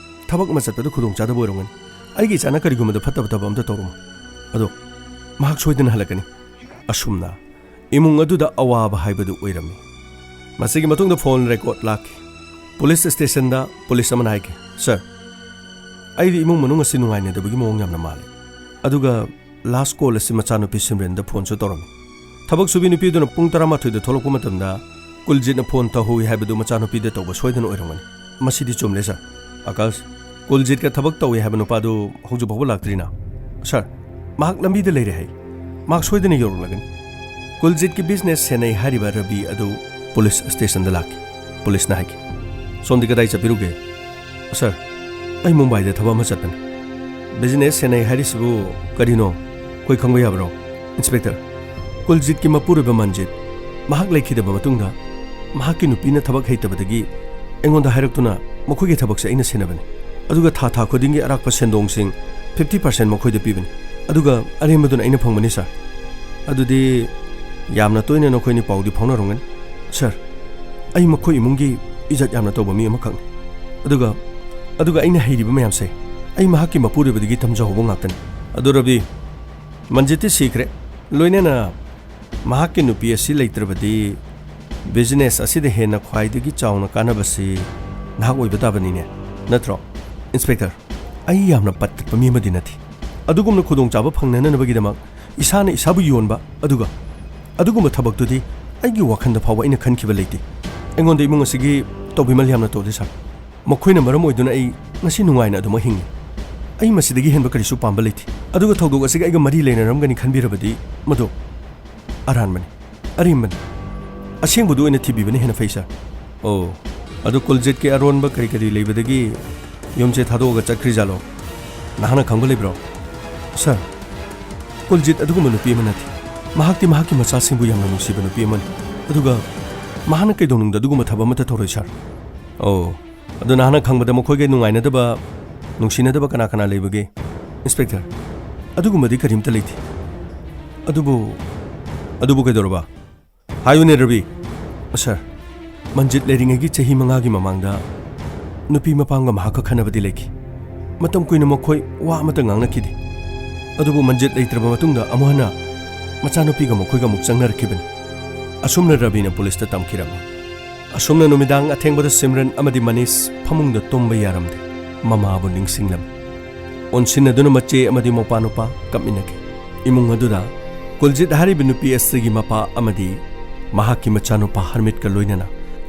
ꯊꯕꯛ ꯑꯃ ꯆꯠꯄꯗ ꯈꯨꯗꯣꯡꯆꯥꯗꯕ ꯑꯣꯏꯔꯝꯒꯅꯤ꯫ ꯑꯩꯒꯤ ꯏꯆꯥꯅ ꯀꯔꯤꯒꯨꯝꯕꯗ ꯐꯠꯇꯕ ꯊꯕꯛ ꯑꯝꯇ ꯇꯧꯔꯝꯃꯣꯏ꯫ ꯑꯗꯣ ꯃꯍꯥꯛ ꯁꯣꯏꯗꯅ ꯍꯜꯂꯛꯀꯅꯤ꯫" ꯑꯁꯨꯝꯅ ꯏꯃꯨꯡ ꯑꯗꯨꯗ ꯑꯋꯥꯕ ꯍꯥꯏꯕꯗꯨ ꯑꯣꯏꯔꯝꯃꯤ꯫ ꯃꯁꯤꯒꯤ ꯃꯇꯨꯡꯗ ꯐꯣꯟ ꯔꯦꯀꯣꯔꯗ ꯂꯥꯛꯈꯤ꯫ ꯄꯨꯂꯤꯁ ꯁ꯭ꯇꯦꯁꯟꯗ ꯄꯨꯂꯤꯁ ꯑꯃꯅ ꯍꯥꯏꯈꯤ, "ꯁꯥꯔ, ꯑꯩꯗꯤ ꯏꯃꯨꯡ ꯃꯅꯨꯡ ꯑꯁꯤ ꯅꯨꯡꯉꯥꯏꯅꯗꯕꯒꯤ ꯃꯑꯣꯡ ꯌꯥꯝꯅ ꯃꯥꯜꯂꯤ꯫ ꯑꯗꯨꯒ ꯂꯥꯁ ꯀꯣꯜ ꯑꯁꯤ ꯃꯆꯥꯅꯨꯄꯤ ꯁꯤꯝꯔꯟꯗ ꯐꯣꯟꯁꯨ ꯇꯧꯔꯝꯃꯤ꯫ ꯊꯕꯛ ꯁꯨꯕꯤ ꯅꯨꯄꯤꯗꯨꯅ ꯄꯨꯡ ꯇꯔꯥꯃꯥꯊꯣꯏꯗ ꯊꯣꯛꯂꯛꯄ ꯃꯇꯝꯗ ꯀꯨꯜꯖꯤꯠꯅ ꯐꯣꯟ ꯇꯧꯍꯧꯏ ꯍꯥꯏꯕꯗꯨ ꯃꯆꯥꯅꯨꯄꯤꯗ ꯇꯧꯕ ꯁꯣꯏꯗꯅ ꯑꯣꯏꯔꯝꯒꯅꯤ꯫ ꯃꯁꯤꯗꯤ ꯆꯨꯝꯂꯦ, ꯁꯥꯔ꯫ ꯑꯀꯥꯁ, ꯀꯨꯜꯖꯤꯠꯀ ꯊꯕꯛ ꯇꯧꯏ ꯍꯥꯏꯕ ꯅꯨꯄꯥꯗꯨ ꯍꯧꯖꯤꯛ ꯐꯥꯎꯕ ꯂꯥꯛꯇ꯭ꯔꯤꯅ?" "ꯁꯥꯔ, ꯃꯍꯥꯛ ꯂꯝꯕꯤꯗ ꯂꯩꯔꯦ ꯍꯥꯏ꯫ ꯃꯍꯥꯛ ꯁꯣꯏꯗꯅ ꯌꯧꯔꯛꯂꯒꯅꯤ꯫" ꯀꯨꯜꯖꯤꯠꯀꯤ ꯕꯤꯖꯤꯅꯦꯁ ꯁꯦꯟꯅꯩ ꯍꯥꯏꯔꯤꯕ ꯔꯕꯤ ꯑꯗꯨ ꯄꯨꯂꯤꯁ ꯁ꯭ꯇꯦꯁꯟꯗ ꯂꯥꯛꯈꯤ꯫ ꯄꯨꯂꯤꯁꯅ ꯍꯥꯏꯈꯤ, "ꯁꯣꯝꯗꯤ ꯀꯗꯥꯏ ꯆꯠꯄꯤꯔꯨꯒꯦ?" "ꯁꯥꯔ, ꯑꯩ ꯃꯨꯝꯕꯥꯏꯗ ꯊꯕꯛ ꯑꯃ ꯆꯠꯄꯅꯤ꯫" "ꯕꯤꯖꯤꯅꯦꯁ ꯁꯦꯟꯅꯩ ꯍꯥꯏꯔꯤꯁꯤꯕꯨ ꯀꯔꯤꯅꯣ? ꯑꯩꯈꯣꯏ ꯈꯪꯕ ꯌꯥꯕ꯭ꯔꯣ?" "ꯏꯟꯁꯄꯦꯛꯇꯔ, ꯀꯨꯜꯖꯤꯠꯀꯤ ꯃꯄꯨꯔꯣꯏꯕ ꯃꯟꯖꯤꯠ, ꯃꯍꯥꯛ ꯂꯩꯈꯤꯗꯕ ꯃꯇꯨꯡꯗ ꯃꯍꯥꯛꯀꯤ ꯅꯨꯄꯤꯅ ꯊꯕꯛ ꯍꯩꯇꯕꯗꯒꯤ ꯑꯩꯉꯣꯟꯗ ꯍꯥꯏꯔꯛꯇꯨꯅ ꯃꯈꯣꯏꯒꯤ ꯊꯕꯛꯁꯦ ꯑꯩꯅ ꯁꯦꯟꯅꯕꯅꯤ꯫ ꯑꯗꯨꯒ ꯊꯥ ꯊꯥ ꯈꯨꯗꯤꯡꯒꯤ ꯑꯔꯥꯛꯄ ꯁꯦꯟꯗꯣꯡꯁꯤꯡ fifty percent ꯃꯈꯣꯏꯗ ꯄꯤꯕꯅꯤ꯫ ꯑꯗꯨꯒ ꯑꯔꯦꯝꯕꯗꯨꯅ ꯑꯩꯅ ꯐꯪꯕꯅꯤ, ꯁꯥꯔ꯫" "ꯑꯗꯨꯗꯤ ꯌꯥꯝꯅ ꯇꯣꯏꯅ ꯅꯈꯣꯏꯅꯤ ꯄꯥꯎꯗꯤ ꯐꯥꯎꯅꯔꯝꯒꯅꯤ꯫" "ꯁꯥꯔ, ꯑꯩ ꯃꯈꯣꯏ ꯏꯃꯨꯡꯒꯤ ꯏꯖꯠ ꯌꯥꯝꯅ ꯇꯧꯕ ꯃꯤ ꯑꯃꯈꯛꯅꯤ꯫ ꯑꯗꯨꯒ, ꯑꯗꯨꯒ ꯑꯩꯅ ꯍꯩꯔꯤꯕ ꯃꯌꯥꯝꯁꯦ ꯑꯩ ꯃꯍꯥꯛꯀꯤ ꯃꯄꯨꯔꯣꯏꯕꯗꯒꯤ ꯇꯝꯖꯍꯧꯕ ꯉꯥꯛꯇꯅꯤ꯫" "ꯑꯗꯨ ꯔꯕꯤ, ꯃꯟꯖꯤꯠꯇꯤ ꯁꯤꯈ꯭ꯔꯦ꯫ ꯂꯣꯏꯅꯅ ꯃꯍꯥꯛꯀꯤ ꯅꯨꯄꯤ ꯑꯁꯤ ꯂꯩꯇ꯭ꯔꯕꯗꯤ ꯕꯤꯖꯤꯅꯦꯁ ꯑꯁꯤꯗ ꯍꯦꯟꯅ ꯈ꯭ꯋꯥꯏꯗꯒꯤ ꯆꯥꯎꯅ ꯀꯥꯟꯅꯕꯁꯤ ꯅꯍꯥꯛ ꯑꯣꯏꯕ ꯇꯥꯕꯅꯤꯅꯦ, ꯅꯠꯇ꯭ꯔꯣ?" "ꯏꯟꯁꯄꯦꯛꯇꯔ, ꯑꯩ ꯌꯥꯝꯅ ꯄꯠ ꯇꯠꯄ ꯃꯤ ꯑꯃꯗꯤ ꯅꯠꯇꯦ꯫ ꯑꯗꯨꯒꯨꯝꯅ ꯈꯨꯗꯣꯡꯆꯥꯕ ꯐꯪꯅꯅꯕꯒꯤꯗꯃꯛ ꯏꯁꯥꯅ ꯏꯁꯥꯕꯨ ꯌꯣꯟꯕ, ꯑꯗꯨꯒ ꯑꯗꯨꯒꯨꯝꯕ ꯊꯕꯛꯇꯨꯗꯤ ꯑꯩꯒꯤ ꯋꯥꯈꯜꯗ ꯐꯥꯎꯕ ꯑꯩꯅ ꯈꯟꯈꯤꯕ ꯂꯩꯇꯦ꯫ ꯑꯩꯉꯣꯟꯗ ꯏꯃꯨꯡ ꯑꯁꯤꯒꯤ ꯇꯧꯕꯤꯃꯜ ꯌꯥꯝꯅ ꯇꯧꯗꯦ, ꯁꯥꯔ꯫ ꯃꯈꯣꯏꯅ ꯃꯔꯝ ꯑꯣꯏꯗꯨꯅ ꯑꯩ ꯉꯁꯤ ꯅꯨꯡꯉꯥꯏꯅ ꯑꯗꯨꯃꯛ ꯍꯤꯡꯂꯤ꯫ ꯑꯩ ꯃꯁꯤꯗꯒꯤ ꯍꯦꯟꯕ ꯀꯔꯤꯁꯨ ꯄꯥꯝꯕ ꯂꯩꯇꯦ꯫ ꯑꯗꯨꯒ ꯊꯧꯗꯣꯛ ꯑꯁꯤꯒ ꯑꯩꯒ ꯃꯔꯤ ꯂꯩꯅꯔꯝꯒꯅꯤ ꯈꯟꯕꯤꯔꯕꯗꯤ ꯃꯗꯨ ꯑꯔꯥꯟꯕꯅꯤ, ꯑꯔꯦꯝꯕꯅꯤ꯫ ꯑꯁꯦꯡꯕꯗꯨ ꯑꯣꯏꯅ ꯊꯤꯕꯤꯕꯅ ꯍꯦꯟꯅ ꯐꯩ, ꯁꯥꯔ꯫" "ꯑꯣ, ꯑꯗꯨ ꯀꯨꯜꯖꯤꯠꯀꯤ ꯑꯔꯣꯟꯕ ꯀꯔꯤ ꯀꯔꯤ ꯂꯩꯕꯗꯒꯤ ꯌꯨꯝꯁꯦ ꯊꯥꯗꯣꯛꯑꯒ ꯆꯠꯈ꯭ꯔꯤꯖꯥꯠꯂꯣ? ꯅꯍꯥꯛꯅ ꯈꯪꯕ ꯂꯩꯕ꯭ꯔꯣ?" "ꯁꯥꯔ, ꯀꯨꯜꯖꯤꯠ ꯑꯗꯨꯒꯨꯝꯕ ꯅꯨꯄꯤ ꯑꯃ ꯅꯠꯇꯦ꯫ ꯃꯍꯥꯛꯇꯤ ꯃꯍꯥꯛꯀꯤ ꯃꯆꯥꯁꯤꯡꯕꯨ ꯌꯥꯝꯅ ꯅꯨꯡꯁꯤꯕ ꯅꯨꯄꯤ ꯑꯃꯅꯤ꯫ ꯑꯗꯨꯒ ꯃꯍꯥꯛꯅ ꯀꯩꯗꯧꯅꯨꯡꯗ ꯑꯗꯨꯒꯨꯝꯕ ꯊꯕꯛ ꯑꯃꯠꯇ ꯇꯧꯔꯣꯏ, ꯁꯥꯔ꯫" "ꯑꯣ, ꯑꯗꯨ ꯅꯍꯥꯛꯅ ꯈꯪꯕꯗ ꯃꯈꯣꯏꯒ ꯅꯨꯡꯉꯥꯏꯅꯗꯕ, ꯅꯨꯡꯁꯤꯅꯗꯕ ꯀꯅꯥ ꯀꯅꯥ ꯂꯩꯕꯒꯦ?" "ꯏꯟꯁꯄꯦꯛꯇꯔ, ꯑꯗꯨꯒꯨꯝꯕꯗꯤ ꯀꯔꯤꯝꯇ ꯂꯩꯇꯦ꯫" "ꯑꯗꯨꯕꯨ, ꯑꯗꯨꯕꯨ ꯀꯩꯗꯧꯔꯕ? ꯍꯥꯏꯌꯨꯅꯦ, ꯔꯕꯤ꯫" "ꯁꯥꯔ, ꯃꯟꯖꯤꯠ ꯂꯩꯔꯤꯉꯩꯒꯤ ꯆꯍꯤ ꯃꯉꯥꯒꯤ ꯃꯃꯥꯡꯗ ꯅꯨꯄꯤ ꯃꯄꯥꯝꯒ ꯃꯍꯥꯛꯀ ꯈꯟꯅꯕꯗꯤ ꯂꯩꯈꯤ꯫ ꯃꯇꯝ ꯀꯨꯏꯅ ꯃꯈꯣꯏ ꯋꯥ ꯑꯃꯠꯇ ꯉꯥꯡꯅꯈꯤꯗꯦ꯫ ꯑꯗꯨꯕꯨ ꯃꯟꯖꯤꯠ ꯂꯩꯇ꯭ꯔꯕ ꯃꯇꯨꯡꯗ ꯑꯃꯨꯛ ꯍꯟꯅ ꯃꯆꯥꯅꯨꯄꯤꯒ ꯃꯈꯣꯏꯒ ꯑꯃꯨꯛ ꯆꯪꯅꯔꯛꯈꯤꯕꯅꯤ꯫" ꯑꯁꯨꯝꯅ ꯔꯕꯤꯅ ꯄꯨꯂꯤꯁꯇ ꯇꯝꯈꯤꯔꯝꯃꯤ꯫ ꯑꯁꯨꯝꯅ ꯅꯨꯃꯤꯗꯥꯡ ꯑꯊꯦꯡꯕꯗ ꯁꯤꯝꯔꯟ ꯑꯃꯗꯤ ꯃꯅꯤꯁ ꯐꯃꯨꯡꯗ ꯇꯨꯝꯕ ꯌꯥꯔꯝꯗꯦ꯫ ꯃꯃꯥꯕꯨ ꯅꯤꯡꯁꯤꯡꯂꯝꯃꯤ꯫ ꯑꯣꯟꯁꯤꯟꯅꯗꯨꯅ ꯃꯆꯦ ꯑꯃꯗꯤ ꯃꯧꯄꯥ ꯅꯨꯄꯥ ꯀꯞꯃꯤꯟꯅꯈꯤ꯫ ꯏꯃꯨꯡ ꯑꯗꯨꯗ ꯀꯨꯜꯖꯤꯠ ꯍꯥꯏꯔꯤꯕ ꯅꯨꯄꯤ ꯑꯁꯤꯒꯤ ꯃꯄꯥ ꯑꯃꯗꯤ ꯃꯍꯥꯛꯀꯤ ꯃꯆꯥꯅꯨꯄꯥ ꯍꯔꯃꯤꯠꯀ ꯂꯣꯏꯅꯅ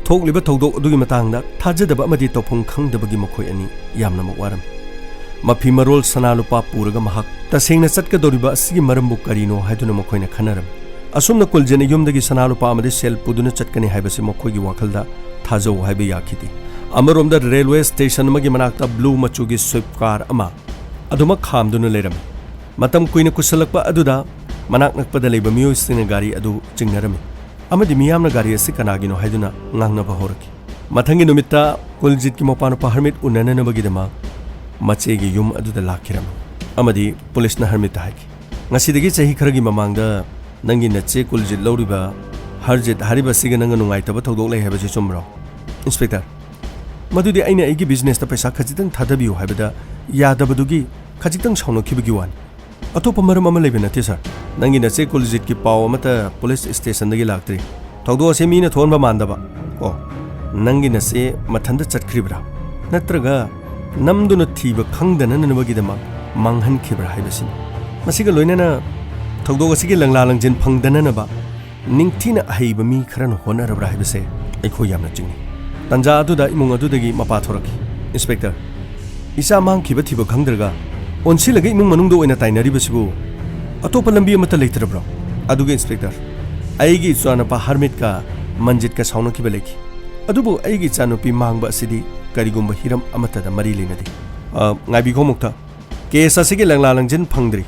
ꯊꯣꯛꯂꯤꯕ ꯊꯧꯗꯣꯛ ꯑꯗꯨꯒꯤ ꯃꯇꯥꯡꯗ ꯊꯥꯖꯗꯕ ꯑꯃꯗꯤ ꯇꯧꯐꯝ ꯈꯪꯗꯕꯒꯤ ꯃꯈꯣꯏ ꯑꯅꯤ ꯌꯥꯝꯅꯃꯛ ꯋꯥꯔꯝꯃꯤ꯫ ꯃꯐꯤ ꯃꯔꯣꯜ, ꯁꯅꯥ ꯂꯨꯄꯥ ꯄꯨꯔꯒ ꯃꯍꯥꯛ ꯇꯁꯦꯡꯅ ꯆꯠꯀꯗꯧꯔꯤꯕ ꯑꯁꯤꯒꯤ ꯃꯔꯝꯕꯨ ꯀꯔꯤꯅꯣ ꯍꯥꯏꯗꯨꯅ ꯃꯈꯣꯏꯅ ꯈꯟꯅꯔꯝꯃꯤ꯫ ꯑꯁꯨꯝꯅ ꯀꯨꯜꯖꯤꯠꯅ ꯌꯨꯝꯗꯒꯤ ꯁꯅꯥ ꯂꯨꯄꯥ ꯑꯃꯗꯤ ꯁꯦꯜ ꯄꯨꯗꯨꯅ ꯆꯠꯀꯅꯤ ꯍꯥꯏꯕꯁꯤ ꯃꯈꯣꯏꯒꯤ ꯋꯥꯈꯜꯗ ꯊꯥꯖꯧ ꯍꯥꯏꯕ ꯌꯥꯈꯤꯗꯦ꯫ ꯑꯃꯔꯣꯝꯗ ꯔꯦꯜꯋꯦ ꯁ꯭ꯇꯦꯁꯟ ꯑꯃꯒꯤ ꯃꯅꯥꯛꯇ ꯕ꯭ꯂꯨ ꯃꯆꯨꯒꯤ ꯁ꯭ꯋꯤꯐ ꯀꯥꯔ ꯑꯃ ꯑꯗꯨꯃꯛ ꯈꯥꯝꯗꯨꯅ ꯂꯩꯔꯝꯃꯤ꯫ ꯃꯇꯝ ꯀꯨꯏꯅ ꯀꯨꯏꯁꯜꯂꯛꯄ ꯑꯗꯨꯗ ꯃꯅꯥꯛ ꯅꯛꯄꯗ ꯂꯩꯕ ꯃꯤꯑꯣꯏꯁꯤꯡꯅ ꯒꯥꯔꯤ ꯑꯗꯨ ꯆꯤꯡꯅꯔꯝꯃꯤ ꯑꯃꯗꯤ ꯃꯤꯌꯥꯝꯅ ꯒꯥꯔꯤ ꯑꯁꯤ ꯀꯅꯥꯒꯤꯅꯣ ꯍꯥꯏꯗꯨꯅ ꯉꯥꯡꯅꯕ ꯍꯧꯔꯛꯈꯤ꯫ ꯃꯊꯪꯒꯤ ꯅꯨꯃꯤꯠꯇ ꯀꯨꯜꯖꯤꯠꯀꯤ ꯃꯄꯥꯅꯨꯄꯥ ꯍꯔꯃꯤꯠ ꯎꯅꯅꯅꯕꯒꯤꯗꯃꯛ ꯃꯆꯦꯒꯤ ꯌꯨꯝ ꯑꯗꯨꯗ ꯂꯥꯛꯈꯤꯔꯝꯃꯤ ꯑꯃꯗꯤ ꯄꯨꯂꯤꯁꯅ ꯍꯔꯃꯤꯠꯇ ꯍꯥꯏꯈꯤ, "ꯉꯁꯤꯗꯒꯤ ꯆꯍꯤ ꯈꯔꯒꯤ ꯃꯃꯥꯡꯗ ꯅꯪꯒꯤ ꯅꯆꯦ ꯀꯨꯜꯖꯤꯠ ꯂꯧꯔꯤꯕ ꯍꯔꯖꯤꯠ ꯍꯥꯏꯔꯤꯕ ꯑꯁꯤꯒ ꯅꯪꯒ ꯅꯨꯡꯉꯥꯏꯇꯕ ꯊꯧꯗꯣꯛ ꯂꯩ ꯍꯥꯏꯕꯁꯤ ꯆꯨꯝꯕ꯭ꯔꯣ?" "ꯏꯟꯁꯄꯦꯛꯇꯔ, ꯃꯗꯨꯗꯤ ꯑꯩꯅ ꯑꯩꯒꯤ ꯕꯤꯖꯤꯅꯦꯁꯇ ꯄꯩꯁꯥ ꯈꯖꯤꯛꯇꯪ ꯊꯥꯗꯕꯤꯌꯨ ꯍꯥꯏꯕꯗ ꯌꯥꯗꯕꯗꯨꯒꯤ ꯈꯖꯤꯛꯇꯪ ꯁꯥꯎꯅꯈꯤꯕꯒꯤ ꯋꯥꯅꯤ꯫ ꯑꯇꯣꯞꯄ ꯃꯔꯝ ꯑꯃ ꯂꯩꯕ ꯅꯠꯇꯦ, ꯁꯥꯔ꯫ ꯅꯪꯒꯤ ꯅꯆꯦ ꯀꯨꯜꯖꯤꯠꯀꯤ ꯄꯥꯎ ꯑꯃꯠꯇ ꯄꯨꯂꯤꯁ ꯁ꯭ꯇꯦꯁꯟꯗꯒꯤ ꯂꯥꯛꯇ꯭ꯔꯤ꯫ ꯊꯧꯗꯣꯛ ꯑꯁꯤ ꯃꯤꯅ ꯊꯣꯛꯍꯟꯕ ꯃꯥꯟꯗꯕ꯫ ꯑꯣ, ꯅꯪꯒꯤ ꯅꯆꯦ ꯃꯊꯟꯇ ꯆꯠꯈ꯭ꯔꯤꯕ꯭ꯔꯥ? ꯅꯠꯇ꯭ꯔꯒ ꯅꯝꯗꯨꯅ ꯊꯤꯕ ꯈꯪꯗꯅꯅꯕꯒꯤꯗꯃꯛ ꯃꯥꯡꯍꯟꯈꯤꯕ꯭ꯔꯥ ꯍꯥꯏꯕꯁꯤꯅꯤ꯫ ꯃꯁꯤꯒ ꯂꯣꯏꯅꯅ ꯊꯧꯗꯣꯛ ꯑꯁꯤꯒꯤ ꯂꯪꯂꯥ ꯂꯪꯖꯤꯟ ꯐꯪꯗꯅꯅꯕ ꯅꯤꯡꯊꯤꯅ ꯑꯍꯩꯕ ꯃꯤ ꯈꯔꯅ ꯍꯣꯠꯅꯔꯕ꯭ꯔꯥ ꯍꯥꯏꯕꯁꯦ ꯑꯩꯈꯣꯏ ꯌꯥꯝꯅ ꯆꯤꯡꯅꯩ꯫" ꯇꯥꯟꯖꯥ ꯑꯗꯨꯗ ꯏꯃꯨꯡ ꯑꯗꯨꯗꯒꯤ ꯃꯄꯥ ꯊꯣꯔꯛꯈꯤ꯫ "ꯏꯟꯁꯄꯦꯛꯇꯔ, ꯏꯆꯥ ꯃꯥꯡꯈꯤꯕ ꯊꯤꯕ ꯈꯪꯗ꯭ꯔꯒ ꯑꯣꯟꯁꯤꯜꯂꯒ ꯏꯃꯨꯡ ꯃꯅꯨꯡꯗ ꯑꯣꯏꯅ ꯇꯥꯏꯅꯔꯤꯕꯁꯤꯕꯨ ꯑꯇꯣꯞꯄ ꯂꯝꯕꯤ ꯑꯃꯠꯇ ꯂꯩꯇ꯭ꯔꯕ꯭ꯔꯣ?" "ꯑꯗꯨꯒ ꯏꯟꯁꯄꯦꯛꯇꯔ, ꯑꯩꯒꯤ ꯏꯆꯥꯅꯨꯄꯥ ꯍꯔꯃꯤꯠꯀ ꯃꯟꯖꯤꯠꯀ ꯁꯥꯎꯅꯈꯤꯕ ꯂꯩꯈꯤ꯫ ꯑꯗꯨꯕꯨ ꯑꯩꯒꯤ ꯏꯆꯥꯅꯨꯄꯤ ꯃꯥꯡꯕ ꯑꯁꯤꯗꯤ ꯀꯔꯤꯒꯨꯝꯕ ꯍꯤꯔꯝ ꯑꯃꯠꯇꯗ ꯃꯔꯤ ꯂꯩꯅꯗꯦ꯫" "ꯑ, ꯉꯥꯏꯕꯤꯈꯣ ꯑꯃꯨꯛꯇ꯫ ꯀꯦꯁ ꯑꯁꯤꯒꯤ ꯂꯪꯂꯥ ꯂꯪꯖꯤꯟ ꯐꯪꯗ꯭ꯔꯤ꯫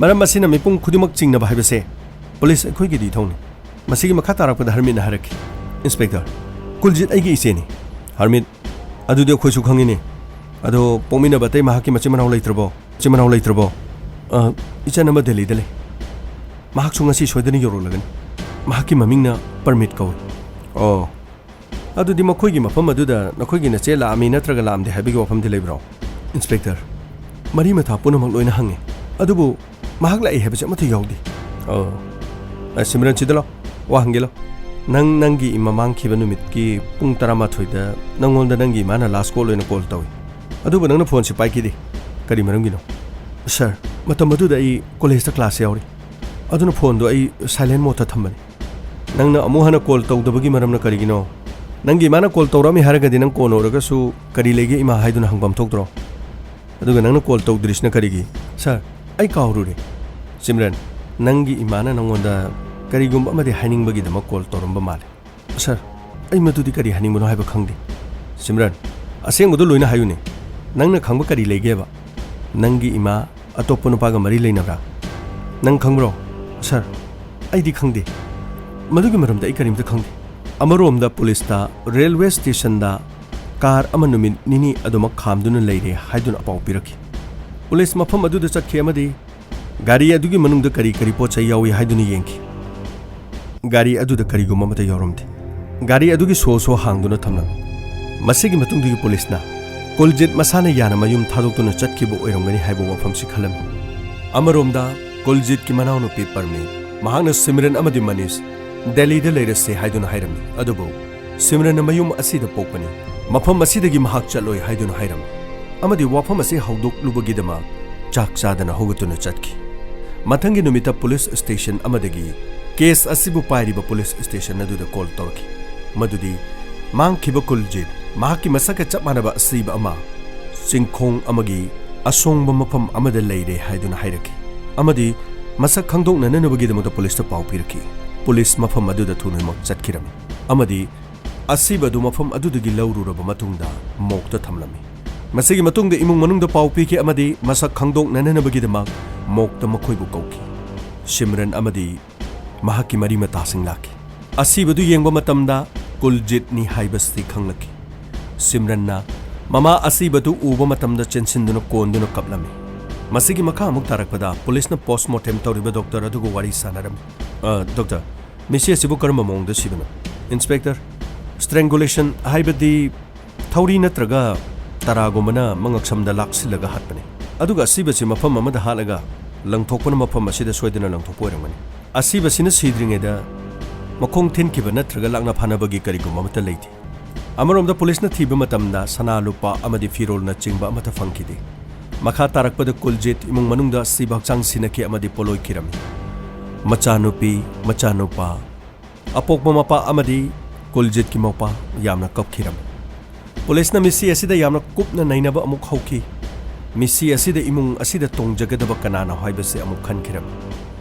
ꯃꯔꯝ ꯑꯁꯤꯅ ꯃꯤꯄꯨꯝ ꯈꯨꯗꯤꯡꯃꯛ ꯆꯤꯡꯅꯕ ꯍꯥꯏꯕꯁꯦ ꯄꯨꯂꯤꯁ ꯑꯩꯈꯣꯏꯒꯤꯗꯤ ꯏꯊꯧꯅꯤ꯫" ꯃꯁꯤꯒꯤ ꯃꯈꯥ ꯇꯥꯔꯛꯄꯗ ꯍꯔꯃꯤꯠꯅ ꯍꯥꯏꯔꯛꯈꯤ, "ꯏꯟꯁꯄꯦꯛꯇꯔ, ꯀꯨꯜꯖꯤꯠ ꯑꯩꯒꯤ ꯏꯆꯦꯅꯤ꯫" "ꯍꯔꯃꯤꯠ, ꯑꯗꯨꯗꯤ ꯑꯩꯈꯣꯏꯁꯨ ꯈꯪꯉꯤꯅꯦ꯫ ꯑꯗꯣ ꯄꯣꯛꯃꯤꯟꯅꯕ ꯑꯇꯩ ꯃꯍꯥꯛꯀꯤ ꯃꯆꯤꯟ ꯃꯅꯥꯎ ꯂꯩꯇ꯭ꯔꯕꯣ? ꯃꯆꯤꯟ ꯃꯅꯥꯎ ꯂꯩꯇ꯭ꯔꯕꯣ?" "ꯑ, ꯏꯆꯟ ꯑꯃ ꯗꯦꯜꯂꯤꯗ ꯂꯩ꯫ ꯃꯍꯥꯛꯁꯨ ꯉꯁꯤ ꯁꯣꯏꯗꯅ ꯌꯧꯔꯛꯂꯒꯅꯤ꯫ ꯃꯍꯥꯛꯀꯤ ꯃꯃꯤꯡꯅ ꯄꯔꯃꯤꯠ ꯀꯧꯏ꯫" "ꯑꯣ, ꯑꯗꯨꯗꯤ ꯃꯈꯣꯏꯒꯤ ꯃꯐꯝ ꯑꯗꯨꯗ ꯅꯈꯣꯏꯒꯤ ꯅꯆꯦ ꯂꯥꯛꯑꯝꯃꯤ ꯅꯠꯇ꯭ꯔꯒ ꯂꯥꯛꯑꯝꯗꯦ ꯍꯥꯏꯕꯒꯤ ꯋꯥꯐꯝꯗꯤ ꯂꯩꯕ꯭ꯔꯣ?" "ꯏꯟꯁꯄꯦꯛꯇꯔ, ꯃꯔꯤ ꯃꯇꯥ ꯄꯨꯝꯅꯃꯛ ꯂꯣꯏꯅ ꯍꯪꯉꯦ, ꯑꯗꯨꯕꯨ ꯃꯍꯥꯛ ꯂꯥꯛꯏ ꯍꯥꯏꯕꯁꯤ ꯑꯃꯠꯇ ꯌꯥꯎꯗꯦ꯫" "ꯑꯣ, ꯑ, ꯁꯤꯝꯔꯟ, ꯁꯤꯗ ꯂꯥꯎ, ꯋꯥ ꯍꯪꯒꯦ ꯂꯥꯎ꯫ ꯅꯪ ꯅꯪꯒꯤ ꯏꯃꯥ ꯃꯥꯡꯈꯤꯕ ꯅꯨꯃꯤꯠꯀꯤ ꯄꯨꯡ ꯇꯔꯥꯃꯥꯊꯣꯏꯗ ꯅꯪꯉꯣꯟꯗ ꯅꯪꯒꯤ ꯏꯃꯥꯅ ꯂꯥꯁ ꯀꯣꯜ ꯑꯣꯏꯅ ꯀꯣꯜ ꯇꯧꯏ, ꯑꯗꯨꯕꯨ ꯅꯪꯅ ꯐꯣꯟꯁꯤ ꯄꯥꯏꯈꯤꯗꯦ꯫ ꯀꯔꯤ ꯃꯔꯝꯒꯤꯅꯣ?" "ꯁꯥꯔ, ꯃꯇꯝ ꯑꯗꯨꯗ ꯑꯩ ꯀꯣꯂꯦꯖꯇ ꯀ꯭ꯂꯥꯁ ꯌꯥꯎꯔꯤ, ꯑꯗꯨꯅ ꯐꯣꯟꯗꯣ ꯑꯩ ꯁꯥꯏꯂꯦꯟ ꯃꯣꯗꯇ ꯊꯝꯕꯅꯤ꯫" "ꯅꯪꯅ ꯑꯃꯨꯛ ꯍꯟꯅ ꯀꯣꯜ ꯇꯧꯗꯕꯒꯤ ꯃꯔꯝꯅ ꯀꯔꯤꯒꯤꯅꯣ?" "ꯅꯪꯒꯤ ꯏꯃꯥꯅ ꯀꯣꯜ ꯇꯧꯔꯛꯑꯝꯃꯤ ꯍꯥꯏꯔꯒꯗꯤ ꯅꯪ ꯀꯣꯟꯅ ꯑꯣꯏꯔꯒꯁꯨ 'ꯀꯔꯤ ꯂꯩꯒꯦ ꯏꯃꯥ' ꯍꯥꯏꯗꯨꯅ ꯍꯪꯐꯝ ꯊꯣꯛꯇ꯭ꯔꯣ? ꯑꯗꯨꯒ ꯅꯪꯅ ꯀꯣꯜ ꯇꯧꯗ꯭ꯔꯤꯁꯤꯅ ꯀꯔꯤꯒꯤ?" "ꯁꯥꯔ, ꯑꯩ ꯀꯥꯎꯔꯨꯔꯦ꯫" "ꯁꯤꯝꯔꯟ, ꯅꯪꯒꯤ ꯏꯃꯥꯅ ꯅꯪꯉꯣꯟꯗ ꯀꯔꯤꯒꯨꯝꯕ ꯑꯃꯗꯤ ꯍꯥꯏꯅꯤꯡꯕꯒꯤꯗꯃꯛ ꯀꯣꯜ ꯇꯧꯔꯝꯕ ꯃꯥꯜꯂꯦ꯫ "ꯁꯔ, ꯑꯩ ꯃꯗꯨꯗꯤ ꯀꯔꯤ ꯍꯥꯏꯅꯤꯡꯕꯅꯣ ꯍꯥꯏꯕ ꯈꯪꯗꯦ꯫" "ꯁꯤꯝꯔꯟ, ꯑꯁꯦꯡꯕꯗꯨ ꯂꯣꯏꯅ ꯍꯥꯏꯌꯨꯅꯦ꯫ ꯅꯪꯅ ꯈꯪꯕ ꯀꯔꯤ ꯂꯩꯒꯦꯕ? ꯅꯪꯒꯤ ꯏꯃꯥ ꯑꯇꯣꯞꯄ ꯅꯨꯄꯥꯒ ꯃꯔꯤ ꯂꯩꯅꯕ꯭ꯔꯥ? ꯅꯪ ꯈꯪꯕ꯭ꯔꯣ?" "ꯁꯔ, ꯑꯩꯗꯤ ꯈꯪꯗꯦ꯫ ꯃꯗꯨꯒꯤ ꯃꯔꯝꯗ ꯑꯩ ꯀꯔꯤꯝꯇ ꯈꯪꯗꯦ꯫" ꯑꯃꯔꯣꯝꯗ ꯄꯨꯂꯤꯁꯇ ꯔꯦꯜꯋꯦ ꯁ꯭ꯇꯦꯁꯟꯗ ꯀꯥꯔ ꯑꯃ ꯅꯨꯃꯤꯠ ꯅꯤꯅꯤ ꯑꯗꯨꯃꯛ ꯈꯥꯝꯗꯨꯅ ꯂꯩꯔꯦ ꯍꯥꯏꯗꯨꯅ ꯄꯥꯎ ꯄꯤꯔꯛꯈꯤ꯫ ꯄꯨꯂꯤꯁ ꯃꯐꯝ ꯑꯗꯨꯗ ꯆꯠꯈꯤ ꯑꯃꯗꯤ ꯒꯥꯔꯤ ꯑꯗꯨꯒꯤ ꯃꯅꯨꯡꯗ ꯀꯔꯤ ꯀꯔꯤ ꯄꯣꯠ ꯆꯩ ꯌꯥꯎꯏ ꯍꯥꯏꯗꯨꯅ ꯌꯦꯡꯈꯤ꯫ ꯒꯥꯔꯤ ꯑꯗꯨꯗ ꯀꯔꯤꯒꯨꯝꯕ ꯑꯃꯠꯇ ꯌꯥꯎꯔꯝꯗꯦ꯫ ꯒꯥꯔꯤ ꯑꯗꯨꯒꯤ ꯁꯣ ꯁꯣ ꯍꯥꯡꯗꯨꯅ ꯊꯝꯂꯝꯃꯤ꯫ ꯃꯁꯤꯒꯤ ꯃꯇꯨꯡꯗꯒꯤ ꯄꯨꯂꯤꯁꯅ ꯀꯨꯜꯖꯤꯠ ꯃꯁꯥꯅ ꯌꯥꯅ ꯃꯌꯨꯝ ꯊꯥꯗꯣꯛꯇꯨꯅ ꯆꯠꯈꯤꯕ ꯑꯣꯏꯔꯝꯒꯅꯤ ꯍꯥꯏꯕ ꯋꯥꯐꯝꯁꯤ ꯈꯜꯂꯝꯃꯤ꯫ ꯑꯃꯔꯣꯝꯗ ꯀꯨꯜꯖꯤꯠꯀꯤ ꯃꯅꯥꯎꯅꯨꯄꯤ ꯄꯔꯃꯤꯠ, ꯃꯍꯥꯛꯅ ꯁꯤꯝꯔꯟ ꯑꯃꯗꯤ ꯃꯅꯤꯁ ꯗꯦꯜꯂꯤꯗ ꯂꯩꯔꯁꯦ ꯍꯥꯏꯗꯨꯅ ꯍꯥꯏꯔꯝꯃꯤ꯫ ꯑꯗꯨꯕꯨ ꯁꯤꯝꯔꯟꯅ ꯃꯌꯨꯝ ꯑꯁꯤꯗ ꯄꯣꯛꯄꯅꯤ, ꯃꯐꯝ ꯑꯁꯤꯗꯒꯤ ꯃꯍꯥꯛ ꯆꯠꯂꯣꯏ ꯍꯥꯏꯗꯨꯅ ꯍꯥꯏꯔꯝꯃꯤ꯫ ꯑꯃꯗꯤ ꯋꯥꯐꯝ ꯑꯁꯤ ꯍꯧꯗꯣꯛꯂꯨꯕꯒꯤꯗꯃꯛ ꯆꯥꯛ ꯆꯥꯗꯅ ꯍꯧꯒꯠꯇꯨꯅ ꯆꯠꯈꯤ꯫ ꯃꯊꯪꯒꯤ ꯅꯨꯃꯤꯠꯇ ꯄꯨꯂꯤꯁ ꯁ꯭ꯇꯦꯁꯟ ꯑꯃꯗꯒꯤ ꯀꯦꯁ ꯑꯁꯤꯕꯨ ꯄꯥꯏꯔꯤꯕ ꯄꯨꯂꯤꯁ ꯁ꯭ꯇꯦꯁꯟ ꯑꯗꯨꯗ ꯀꯣꯜ ꯇꯧꯔꯛꯈꯤ, ꯃꯗꯨꯗꯤ ꯃꯥꯡꯈꯤꯕ ꯀꯨꯜꯖꯤꯠ ꯃꯍꯥꯛꯀꯤ ꯃꯁꯛꯀ ꯆꯞ ꯃꯥꯟꯅꯕ ꯑꯁꯤꯕ ꯑꯃ ꯆꯤꯡꯈꯣꯡ ꯑꯃꯒꯤ ꯑꯁꯣꯡꯕ ꯃꯐꯝ ꯑꯃꯗ ꯂꯩꯔꯦ ꯍꯥꯏꯗꯨꯅ ꯍꯥꯏꯔꯛꯈꯤ ꯑꯃꯗꯤ ꯃꯁꯛ ꯈꯪꯗꯣꯛꯅꯅꯕꯒꯤꯗꯃꯛꯇ ꯄꯨꯂꯤꯁꯇ ꯄꯥꯎ ꯄꯤꯔꯛꯈꯤ꯫ ꯄꯨꯂꯤꯁ ꯃꯐꯝ ꯑꯗꯨꯗ ꯊꯨꯅꯃꯛ ꯆꯠꯈꯤꯔꯝꯃꯤ ꯑꯃꯗꯤ ꯑꯁꯤꯕ ꯑꯗꯨ ꯃꯐꯝ ꯑꯗꯨꯗꯒꯤ ꯂꯧꯔꯨꯔꯕ ꯃꯇꯨꯡꯗ ꯃꯣꯛꯇ ꯊꯝꯂꯝꯃꯤ꯫ ꯃꯁꯤꯒꯤ ꯃꯇꯨꯡꯗ ꯏꯃꯨꯡ ꯃꯅꯨꯡꯗ ꯄꯥꯎ ꯄꯤꯈꯤ ꯑꯃꯗꯤ ꯃꯁꯛ ꯈꯪꯗꯣꯛꯅꯅꯕꯒꯤꯗꯃꯛ ꯃꯣꯛꯇ ꯃꯈꯣꯏꯕꯨ ꯀꯧꯈꯤ꯫ ꯁꯤꯝꯔꯟ ꯑꯃꯗꯤ ꯃꯍꯥꯛꯀꯤ ꯃꯔꯤ ꯃꯇꯥꯁꯤꯡ ꯂꯥꯛꯈꯤ꯫ ꯑꯁꯤꯕꯗꯨ ꯌꯦꯡꯕ ꯃꯇꯝꯗ ꯀꯨꯜꯖꯤꯠꯅꯤ ꯍꯥꯏꯕꯁꯤ ꯈꯪꯂꯛꯈꯤ꯫ ꯁꯤꯝꯔꯟꯅ ꯃꯃꯥ ꯑꯁꯤꯕꯗꯨ ꯎꯕ ꯃꯇꯝꯗ ꯆꯦꯟꯁꯤꯟꯗꯨꯅ ꯀꯣꯟꯗꯨꯅ ꯀꯞꯂꯝꯃꯤ꯫ ꯃꯁꯤꯒꯤ ꯃꯈꯥ ꯑꯃꯨꯛ ꯇꯥꯔꯛꯄꯗ ꯄꯨꯂꯤꯁꯅ ꯄꯣꯁꯃꯣꯔꯇꯦꯝ ꯇꯧꯔꯤꯕ ꯗꯣꯛꯇꯔ ꯑꯗꯨꯒ ꯋꯥꯔꯤ ꯁꯥꯟꯅꯔꯝꯃꯤ꯫ "ꯑ, ꯗꯣꯛꯇꯔ, ꯃꯤꯁꯤ ꯑꯁꯤꯕꯨ ꯀꯔꯝꯕ ꯃꯑꯣꯡꯗ ꯁꯤꯕꯅꯣ?" "ꯏꯟꯁꯄꯦꯛꯇꯔ, ꯁ꯭ꯇ꯭ꯔꯦꯡꯒꯨꯂꯦꯁꯟ ꯍꯥꯏꯕꯗꯤ ꯊꯧꯔꯤ ꯅꯠꯇ꯭ꯔꯒ ꯇꯔꯥꯒꯨꯝꯕꯅ ꯃꯉꯛꯁꯝꯗ ꯂꯥꯛꯁꯤꯜꯂꯒ ꯍꯥꯠꯄꯅꯤ꯫ ꯑꯗꯨꯒ ꯑꯁꯤꯕꯁꯤ ꯃꯐꯝ ꯑꯃꯗ ꯍꯥꯠꯂꯒ ꯂꯪꯊꯣꯛꯄꯅ ꯃꯐꯝ ꯑꯁꯤꯗ ꯁꯣꯏꯗꯅ ꯂꯪꯊꯣꯛꯄ ꯑꯣꯏꯔꯝꯒꯅꯤ꯫ ꯑꯁꯤꯕꯁꯤꯅ ꯁꯤꯗ꯭ꯔꯤꯉꯩꯗ ꯃꯈꯣꯡ ꯊꯤꯟꯈꯤꯕ ꯅꯠꯇ꯭ꯔꯒ ꯂꯥꯛꯅ ꯐꯥꯅꯕꯒꯤ ꯀꯔꯤꯒꯨꯝꯕ ꯑꯃꯠꯇ ꯂꯩꯇꯦ꯫" ꯑꯃꯔꯣꯝꯗ ꯄꯨꯂꯤꯁꯅ ꯊꯤꯕ ꯃꯇꯝꯗ ꯁꯅꯥ ꯂꯨꯄꯥ ꯑꯃꯗꯤ ꯐꯤꯔꯣꯜꯅꯆꯤꯡꯕ ꯑꯃꯠꯇ ꯐꯪꯈꯤꯗꯦ꯫ ꯃꯈꯥ ꯇꯥꯔꯛꯄꯗ ꯀꯨꯜꯖꯤꯠ ꯏꯃꯨꯡ ꯃꯅꯨꯡꯗ ꯑꯁꯤꯕ ꯍꯛꯆꯥꯡ ꯁꯤꯟꯅꯈꯤ ꯑꯃꯗꯤ ꯄꯣꯠꯂꯣꯏꯈꯤꯔꯝꯃꯤ꯫ ꯃꯆꯥꯅꯨꯄꯤ, ꯃꯆꯥꯅꯨꯄꯥ, ꯑꯄꯣꯛꯄ ꯃꯄꯥ ꯑꯃꯗꯤ ꯀꯨꯜꯖꯤꯠꯀꯤ ꯃꯄꯥ ꯌꯥꯝꯅ ꯀꯞꯈꯤꯔꯝꯃꯤ꯫ ꯄꯨꯂꯤꯁꯅ ꯃꯤꯁꯤ ꯑꯁꯤꯗ ꯌꯥꯝꯅ ꯀꯨꯞꯅ ꯅꯩꯅꯕ ꯑꯃꯨꯛ ꯍꯧꯈꯤ꯫ ꯃꯤꯁꯤ ꯑꯁꯤꯗ ꯏꯃꯨꯡ ꯑꯁꯤꯗ ꯇꯣꯡꯖꯒꯗꯕ ꯀꯅꯥꯅꯣ ꯍꯥꯏꯕꯁꯤ ꯑꯃꯨꯛ ꯈꯟꯈꯤꯔꯝꯃꯤ꯫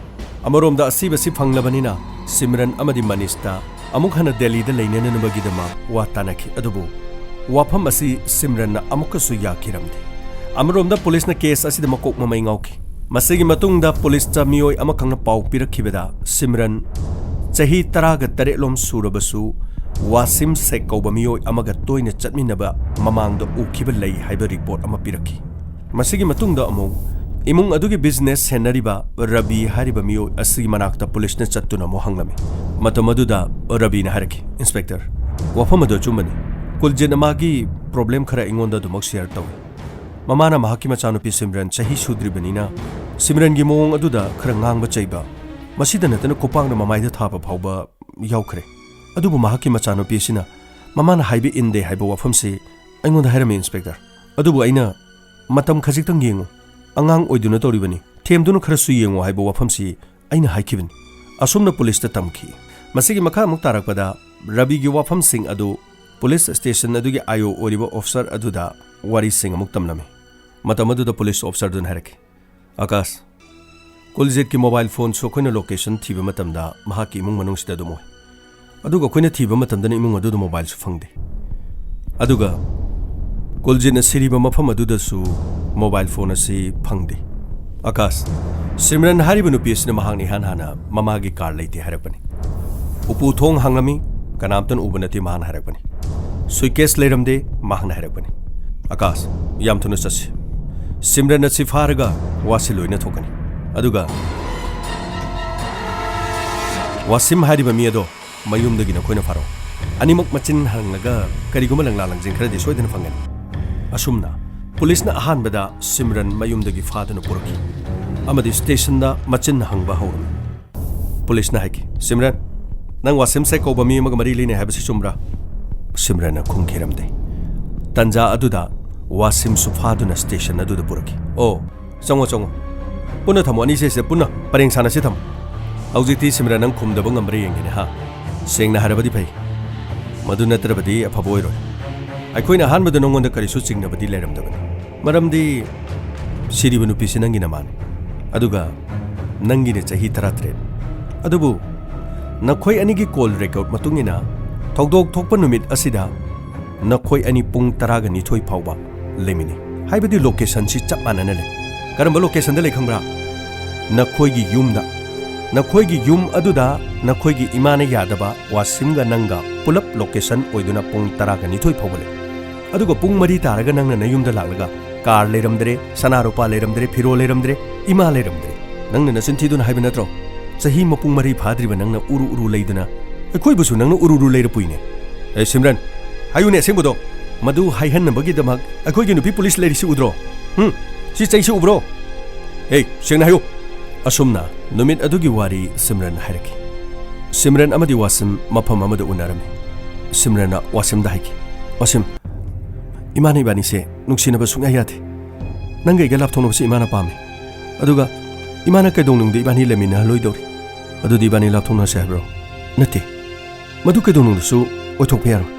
ꯑꯃꯔꯣꯝꯗ ꯑꯁꯤꯕꯁꯤ ꯐꯪꯂꯕꯅꯤꯅ ꯁꯤꯝꯔꯟ ꯑꯃꯗꯤ ꯃꯅꯤꯁꯇ ꯑꯃꯨꯛ ꯍꯟꯅ ꯗꯦꯜꯂꯤꯗ ꯂꯩꯅꯅꯕꯒꯤꯗꯃꯛ ꯋꯥ ꯇꯥꯅꯈꯤ꯫ ꯑꯗꯨꯕꯨ ꯋꯥꯐꯝ ꯑꯁꯤ ꯁꯤꯝꯔꯟꯅ ꯑꯃꯨꯛꯀꯁꯨ ꯌꯥꯈꯤꯔꯝꯗꯦ꯫ ꯑꯃꯔꯣꯝꯗ ꯄꯨꯂꯤꯁꯅ ꯀꯦꯁ ꯑꯁꯤꯗ ꯃꯀꯣꯛ ꯃꯃꯩ ꯉꯥꯎꯈꯤ꯫ ꯃꯁꯤꯒꯤ ꯃꯇꯨꯡꯗ ꯄꯨꯂꯤꯁꯇ ꯃꯤꯑꯣꯏ ꯑꯃꯈꯛꯅ ꯄꯥꯎ ꯄꯤꯔꯛꯈꯤꯕꯗ ꯁꯤꯝꯔꯟ ꯆꯍꯤ ꯇꯔꯥꯒ ꯇꯔꯦꯠꯂꯣꯝ ꯁꯨꯔꯕꯁꯨ ꯋꯥꯁꯤꯝ ꯁꯦꯛ ꯀꯧꯕ ꯃꯤꯑꯣꯏ ꯑꯃꯒ ꯇꯣꯏꯅ ꯆꯠꯃꯤꯟꯅꯕ ꯃꯃꯥꯡꯗ ꯎꯈꯤꯕ ꯂꯩ ꯍꯥꯏꯕ ꯔꯤꯄꯣꯔꯠ ꯑꯃ ꯄꯤꯔꯛꯈꯤ꯫ ꯃꯁꯤꯒꯤ ꯃꯇꯨꯡꯗ ꯑꯃꯨꯛ ꯏꯃꯨꯡ ꯑꯗꯨꯒꯤ ꯕꯤꯖꯤꯅꯦꯁ ꯁꯦꯟꯅꯔꯤꯕ ꯔꯕꯤ ꯍꯥꯏꯔꯤꯕ ꯃꯤꯑꯣꯏ ꯑꯁꯤꯒꯤ ꯃꯅꯥꯛꯇ ꯄꯨꯂꯤꯁꯅ ꯆꯠꯇꯨꯅ ꯑꯃꯨꯛ ꯍꯪꯂꯝꯃꯤ꯫ ꯃꯇꯝ ꯑꯗꯨꯗ ꯔꯕꯤꯅ ꯍꯥꯏꯔꯛꯈꯤ, "ꯏꯟꯁꯄꯦꯛꯇꯔ, ꯋꯥꯐꯝ ꯑꯗꯨ ꯑꯆꯨꯝꯕꯅꯤ꯫ ꯀꯨꯜꯖꯤꯠꯅ ꯃꯥꯒꯤ ꯄ꯭ꯔꯣꯕ꯭ꯂꯦꯝ ꯈꯔ ꯑꯩꯉꯣꯟꯗ ꯑꯗꯨꯃꯛ ꯁꯤꯌꯔ ꯇꯧꯏ꯫ ꯃꯃꯥꯅ ꯃꯍꯥꯛꯀꯤ ꯃꯆꯥꯅꯨꯄꯤ ꯁꯤꯝꯔꯟ ꯆꯍꯤ ꯁꯨꯗ꯭ꯔꯤꯕꯅꯤꯅ ꯁꯤꯝꯔꯟꯒꯤ ꯃꯑꯣꯡ ꯑꯗꯨꯗ ꯈꯔ ꯉꯥꯡꯕ ꯆꯩꯕ, ꯃꯁꯤꯗ ꯅꯠꯇꯅ ꯈꯨꯄꯥꯛꯅ ꯃꯃꯥꯏꯗ ꯊꯥꯕ ꯐꯥꯎꯕ ꯌꯥꯎꯈ꯭ꯔꯦ꯫ ꯑꯗꯨꯕꯨ ꯃꯍꯥꯛꯀꯤ ꯃꯆꯥꯅꯨꯄꯤ ꯑꯁꯤꯅ ꯃꯃꯥꯅ ꯍꯥꯏꯕ ꯏꯟꯗꯦ ꯍꯥꯏꯕ ꯋꯥꯐꯝꯁꯤ ꯑꯩꯉꯣꯟꯗ ꯍꯥꯏꯔꯝꯃꯤ, ꯏꯟꯁꯄꯦꯛꯇꯔ꯫ ꯑꯗꯨꯕꯨ ꯑꯩꯅ ꯃꯇꯝ ꯈꯖꯤꯛꯇꯪ ꯌꯦꯡꯉꯨ, ꯑꯉꯥꯡ ꯑꯣꯏꯗꯨꯅ ꯇꯧꯔꯤꯕꯅꯤ, ꯊꯦꯝꯗꯨꯅ ꯈꯔꯁꯨ ꯌꯦꯡꯉꯨ ꯍꯥꯏꯕ ꯋꯥꯐꯝꯁꯤ ꯑꯩꯅ ꯍꯥꯏꯈꯤꯕꯅꯤ"꯫ ꯑꯁꯨꯝꯅ ꯄꯨꯂꯤꯁꯇ ꯇꯝꯈꯤ꯫ ꯃꯁꯤꯒꯤ ꯃꯈꯥ ꯑꯃꯨꯛ ꯇꯥꯔꯛꯄꯗ ꯔꯕꯤꯒꯤ ꯋꯥꯐꯝꯁꯤꯡ ꯑꯗꯨ ꯄꯨꯂꯤꯁ ꯁ꯭ꯇꯦꯁꯟ ꯑꯗꯨꯒꯤ ꯑꯥꯏ ꯑꯣ ꯑꯣꯏꯔꯤꯕ ꯑꯣꯐꯤꯁꯔ ꯑꯗꯨꯗ ꯋꯥꯔꯤꯁꯤꯡ ꯑꯃꯨꯛ ꯇꯝꯂꯝꯃꯤ꯫ ꯃꯇꯝ ꯑꯗꯨꯗ ꯄꯨꯂꯤꯁ ꯑꯣꯐꯤꯁꯔꯗꯨꯅ ꯍꯥꯏꯔꯛꯈꯤ, "ꯑꯀꯥꯁ, ꯀꯨꯜꯖꯤꯠꯀꯤ ꯃꯣꯕꯥꯏꯜ ꯐꯣꯟꯁꯨ ꯑꯩꯈꯣꯏꯅ ꯂꯣꯀꯦꯁꯟ ꯊꯤꯕ ꯃꯇꯝꯗ ꯃꯍꯥꯛꯀꯤ ꯏꯃꯨꯡ ꯃꯅꯨꯡꯁꯤꯗ ꯑꯗꯨꯝ ꯑꯣꯏ꯫ ꯑꯗꯨꯒ ꯑꯩꯈꯣꯏꯅ ꯊꯤꯕ ꯃꯇꯝꯗꯅ ꯏꯃꯨꯡ ꯑꯗꯨꯗ ꯃꯣꯕꯥꯏꯜꯁꯨ ꯐꯪꯗꯦ꯫ ꯑꯗꯨꯒ ꯀꯨꯜꯖꯤꯠꯅ ꯁꯤꯔꯤꯕ ꯃꯐꯝ ꯑꯗꯨꯗꯁꯨ ꯃꯣꯕꯥꯏꯜ ꯐꯣꯟ ꯑꯁꯤ ꯐꯪꯗꯦ꯫ ꯑꯀꯥꯁ, ꯁꯤꯝꯔꯟ ꯍꯥꯏꯔꯤꯕ ꯅꯨꯄꯤ ꯑꯁꯤꯅ ꯃꯍꯥꯛꯅ ꯏꯍꯥꯟ ꯍꯥꯟꯅ ꯃꯃꯥꯒꯤ ꯀꯥꯔ ꯂꯩꯇꯦ ꯍꯥꯏꯔꯛꯄꯅꯤ꯫ ꯎꯄꯨ ꯊꯣꯡ ꯍꯥꯡꯂꯝꯃꯤ, ꯀꯅꯥꯝꯇꯅ ꯎꯕ ꯅꯠꯇꯦ ꯃꯍꯥꯛꯅ ꯍꯥꯏꯔꯛꯄꯅꯤ꯫ ꯁꯨꯏꯠꯀꯦꯁ ꯂꯩꯔꯝꯗꯦ ꯃꯍꯥꯛꯅ ꯍꯥꯏꯔꯛꯄꯅꯤ꯫ ꯑꯀꯥꯁ, ꯌꯥꯝ ꯊꯨꯅ ꯆꯠꯁꯤ꯫ ꯁꯤꯝꯔꯟ ꯑꯁꯤ ꯐꯥꯔꯒ ꯋꯥꯁꯤ ꯂꯣꯏꯅ ꯊꯣꯛꯀꯅꯤ꯫ ꯑꯗꯨꯒ ꯋꯥꯁꯤꯝ ꯍꯥꯏꯔꯤꯕ ꯃꯤ ꯑꯗꯣ ꯃꯌꯨꯝꯗꯒꯤ ꯅꯈꯣꯏꯅ ꯐꯥꯔꯛꯑꯣ꯫ ꯑꯅꯤꯃꯛ ꯃꯆꯤꯟ ꯍꯪꯂꯒ ꯀꯔꯤꯒꯨꯝꯕ ꯂꯪꯂꯥ ꯂꯪꯖꯤꯟ ꯈꯔꯗꯤ ꯁꯣꯏꯗꯅ ꯐꯪꯒꯅꯤ"꯫ ꯑꯁꯨꯝꯅ ꯄꯨꯂꯤꯁꯅ ꯑꯍꯥꯟꯕꯗ ꯁꯤꯝꯔꯟ ꯃꯌꯨꯝꯗꯒꯤ ꯐꯥꯗꯨꯅ ꯄꯨꯔꯛꯈꯤ ꯑꯃꯗꯤ ꯁ꯭ꯇꯦꯁꯟꯗ ꯃꯆꯤꯟ ꯍꯪꯕ ꯍꯧꯔꯝꯃꯤ꯫ ꯄꯨꯂꯤꯁꯅ ꯍꯥꯏꯈꯤ, "ꯁꯤꯝꯔꯟ, ꯅꯪ ꯋꯥꯁꯤꯝ ꯁꯦꯛ ꯀꯧꯕ ꯃꯤ ꯑꯃꯒ ꯃꯔꯤ ꯂꯩꯅꯩ ꯍꯥꯏꯕꯁꯤ ꯆꯨꯝꯕ꯭ꯔꯥ?" ꯁꯤꯝꯔꯟꯅ ꯈꯨꯝꯈꯤꯔꯝꯗꯦ꯫ ꯇꯟꯖꯥ ꯑꯗꯨꯗ ꯋꯥꯁꯤꯝꯁꯨ ꯐꯥꯗꯨꯅ ꯁ꯭ꯇꯦꯁꯟ ꯑꯗꯨꯗ ꯄꯨꯔꯛꯈꯤ꯫ "ꯑꯣ, ꯆꯪꯉꯣ, ꯆꯪꯉꯣ꯫ ꯄꯨꯟꯅ ꯊꯝꯃꯣ, ꯑꯅꯤꯁꯦ ꯁꯤꯗ ꯄꯨꯟꯅ ꯄꯔꯦꯡ ꯁꯥꯟꯅꯁꯤ ꯊꯝꯃꯣ꯫ ꯍꯧꯖꯤꯛꯇꯤ ꯁꯤꯝꯔꯟ ꯅꯪ ꯈꯨꯝꯗꯕ ꯉꯝꯕ꯭ꯔꯥ ꯌꯦꯡꯒꯦꯅꯦ, ꯍꯥ? ꯁꯦꯡꯅ ꯍꯥꯏꯔꯕꯗꯤ ꯐꯩ꯫ ꯃꯗꯨ ꯅꯠꯇ꯭ꯔꯕꯗꯤ ꯑꯐꯕ ꯑꯣꯏꯔꯣꯏ꯫ ꯑꯩꯈꯣꯏꯅ ꯑꯍꯥꯟꯕꯗ ꯅꯉꯣꯟꯗ ꯀꯔꯤꯁꯨ ꯆꯤꯡꯅꯕꯗꯤ ꯂꯩꯔꯝꯗꯕꯅꯤ꯫ ꯃꯔꯝꯗꯤ ꯁꯤꯔꯤꯕ ꯅꯨꯄꯤꯁꯤ ꯅꯪꯒꯤ ꯅꯃꯥꯅꯤ꯫ ꯑꯗꯨꯒ ꯅꯪꯒꯤꯅ ꯆꯍꯤ ꯇꯔꯥꯇꯔꯦꯠ꯫ ꯑꯗꯨꯕꯨ ꯅꯈꯣꯏ ꯑꯅꯤꯒꯤ ꯀꯣꯜ ꯔꯦꯀꯣꯔꯗ ꯃꯇꯨꯡ ꯏꯟꯅ ꯊꯧꯗꯣꯛ ꯊꯣꯛꯄ ꯅꯨꯃꯤꯠ ꯑꯁꯤꯗ ꯅꯈꯣꯏ ꯑꯅꯤ ꯄꯨꯡ ꯇꯔꯥꯒ ꯅꯤꯊꯣꯏ ꯐꯥꯎꯕ ꯂꯩꯃꯤꯟꯅꯩ꯫ ꯍꯥꯏꯕꯗꯤ ꯂꯣꯀꯦꯁꯟꯁꯤ ꯆꯞ ꯃꯥꯟꯅꯅ ꯂꯩ꯫ ꯀꯔꯝꯕ ꯂꯣꯀꯦꯁꯟꯗ ꯂꯩ ꯈꯪꯕ꯭ꯔꯥ? ꯅꯈꯣꯏꯒꯤ ꯌꯨꯝꯗ꯫ ꯅꯈꯣꯏꯒꯤ ꯌꯨꯝ ꯑꯗꯨꯗ ꯅꯈꯣꯏꯒꯤ ꯏꯃꯥꯅ ꯌꯥꯗꯕ ꯋꯥꯁꯤꯝꯒ ꯅꯪꯒ ꯄꯨꯂꯞ ꯂꯣꯀꯦꯁꯟ ꯑꯣꯏꯗꯨꯅ ꯄꯨꯡ ꯇꯔꯥꯒ ꯅꯤꯊꯣꯏ ꯐꯥꯎꯕ ꯂꯩ꯫ ꯑꯗꯨꯒ ꯄꯨꯡ ꯃꯔꯤ ꯇꯥꯔꯒ ꯅꯪꯅ ꯅꯌꯨꯝꯗ ꯂꯥꯛꯂꯒ ꯀꯥꯔ ꯂꯩꯔꯝꯗ꯭ꯔꯦ, ꯁꯅꯥ ꯂꯨꯄꯥ ꯂꯩꯔꯝꯗ꯭ꯔꯦ, ꯐꯤꯔꯣꯜ ꯂꯩꯔꯝꯗ꯭ꯔꯦ, ꯏꯃꯥ ꯂꯩꯔꯝꯗ꯭ꯔꯦ꯫ ꯅꯪꯅ ꯅꯆꯤꯟ ꯊꯤꯗꯨꯅ ꯍꯥꯏꯕ ꯅꯠꯇ꯭ꯔꯣ? ꯆꯍꯤ ꯃꯄꯨꯡ ꯃꯔꯤ ꯐꯥꯗ꯭ꯔꯤꯕ ꯅꯪꯅ ꯎꯔꯨ ꯎꯔꯨ ꯂꯩꯗꯨꯅ ꯑꯩꯈꯣꯏꯕꯨꯁꯨ ꯅꯪꯅ ꯎꯔꯨ ꯎꯔꯨ ꯂꯩꯔ ꯄꯨꯏꯅꯦ꯫ ꯑꯦ ꯁꯤꯝꯔꯟ, ꯍꯥꯏꯌꯨꯅꯦ ꯑꯁꯦꯡꯕꯗꯣ꯫ ꯃꯗꯨ ꯍꯥꯏꯍꯟꯅꯕꯒꯤꯗꯃꯛ ꯑꯩꯈꯣꯏꯒꯤ ꯅꯨꯄꯤ ꯄꯨꯂꯤꯁ ꯂꯩꯔꯤꯁꯤ ꯎꯗ꯭ꯔꯣ? ꯍꯨꯝ? ꯁꯤ ꯆꯩꯁꯤ ꯎꯕ꯭ꯔꯣ? ꯑꯦ, ꯁꯦꯡꯅ ꯍꯥꯏꯌꯨ꯫ ꯑꯁꯨꯝꯅ ꯅꯨꯃꯤꯠ ꯑꯗꯨꯒꯤ ꯋꯥꯔꯤ ꯁꯤꯝꯔꯟ ꯍꯥꯏꯔꯛꯈꯤ꯫ ꯁꯤꯝꯔꯟ ꯑꯃꯗꯤ ꯋꯥꯁꯤꯝ ꯃꯐꯝ ꯑꯃꯗ ꯎꯅꯔꯝꯃꯤ꯫ ꯁꯤꯝꯔꯟꯅ ꯋꯥꯁꯤꯝꯗ ꯍꯥꯏꯈꯤ, "ꯋꯥꯁꯤꯝ, ꯏꯃꯥꯅ ꯏꯕꯥꯅꯤꯁꯦ ꯅꯨꯡꯁꯤꯅꯕ ꯁꯨꯡꯌꯥ ꯌꯥꯗꯦ꯫ ꯅꯪꯒ ꯑꯩꯒ ꯂꯥꯞꯊꯣꯛꯅꯕꯁꯦ ꯏꯃꯥꯅ ꯄꯥꯝꯃꯤ꯫ ꯑꯗꯨꯒ ꯏꯃꯥꯅ ꯀꯩꯗꯧꯅꯨꯡꯗ ꯏꯕꯥꯅꯤ ꯂꯩꯃꯤꯟꯅꯍꯜꯂꯣꯏꯗꯧꯔꯤ꯫ ꯑꯗꯨꯗꯤ ꯏꯕꯥꯅꯤ ꯂꯥꯞꯊꯣꯛꯅꯁꯦ ꯍꯥꯏꯕ꯭ꯔꯣ?" "ꯅꯠꯇꯦ, ꯃꯗꯨ ꯀꯩꯗꯧꯅꯨꯡꯗꯁꯨ ꯑꯣꯏꯊꯣꯛꯄ ꯌꯥꯔꯣꯏ꯫"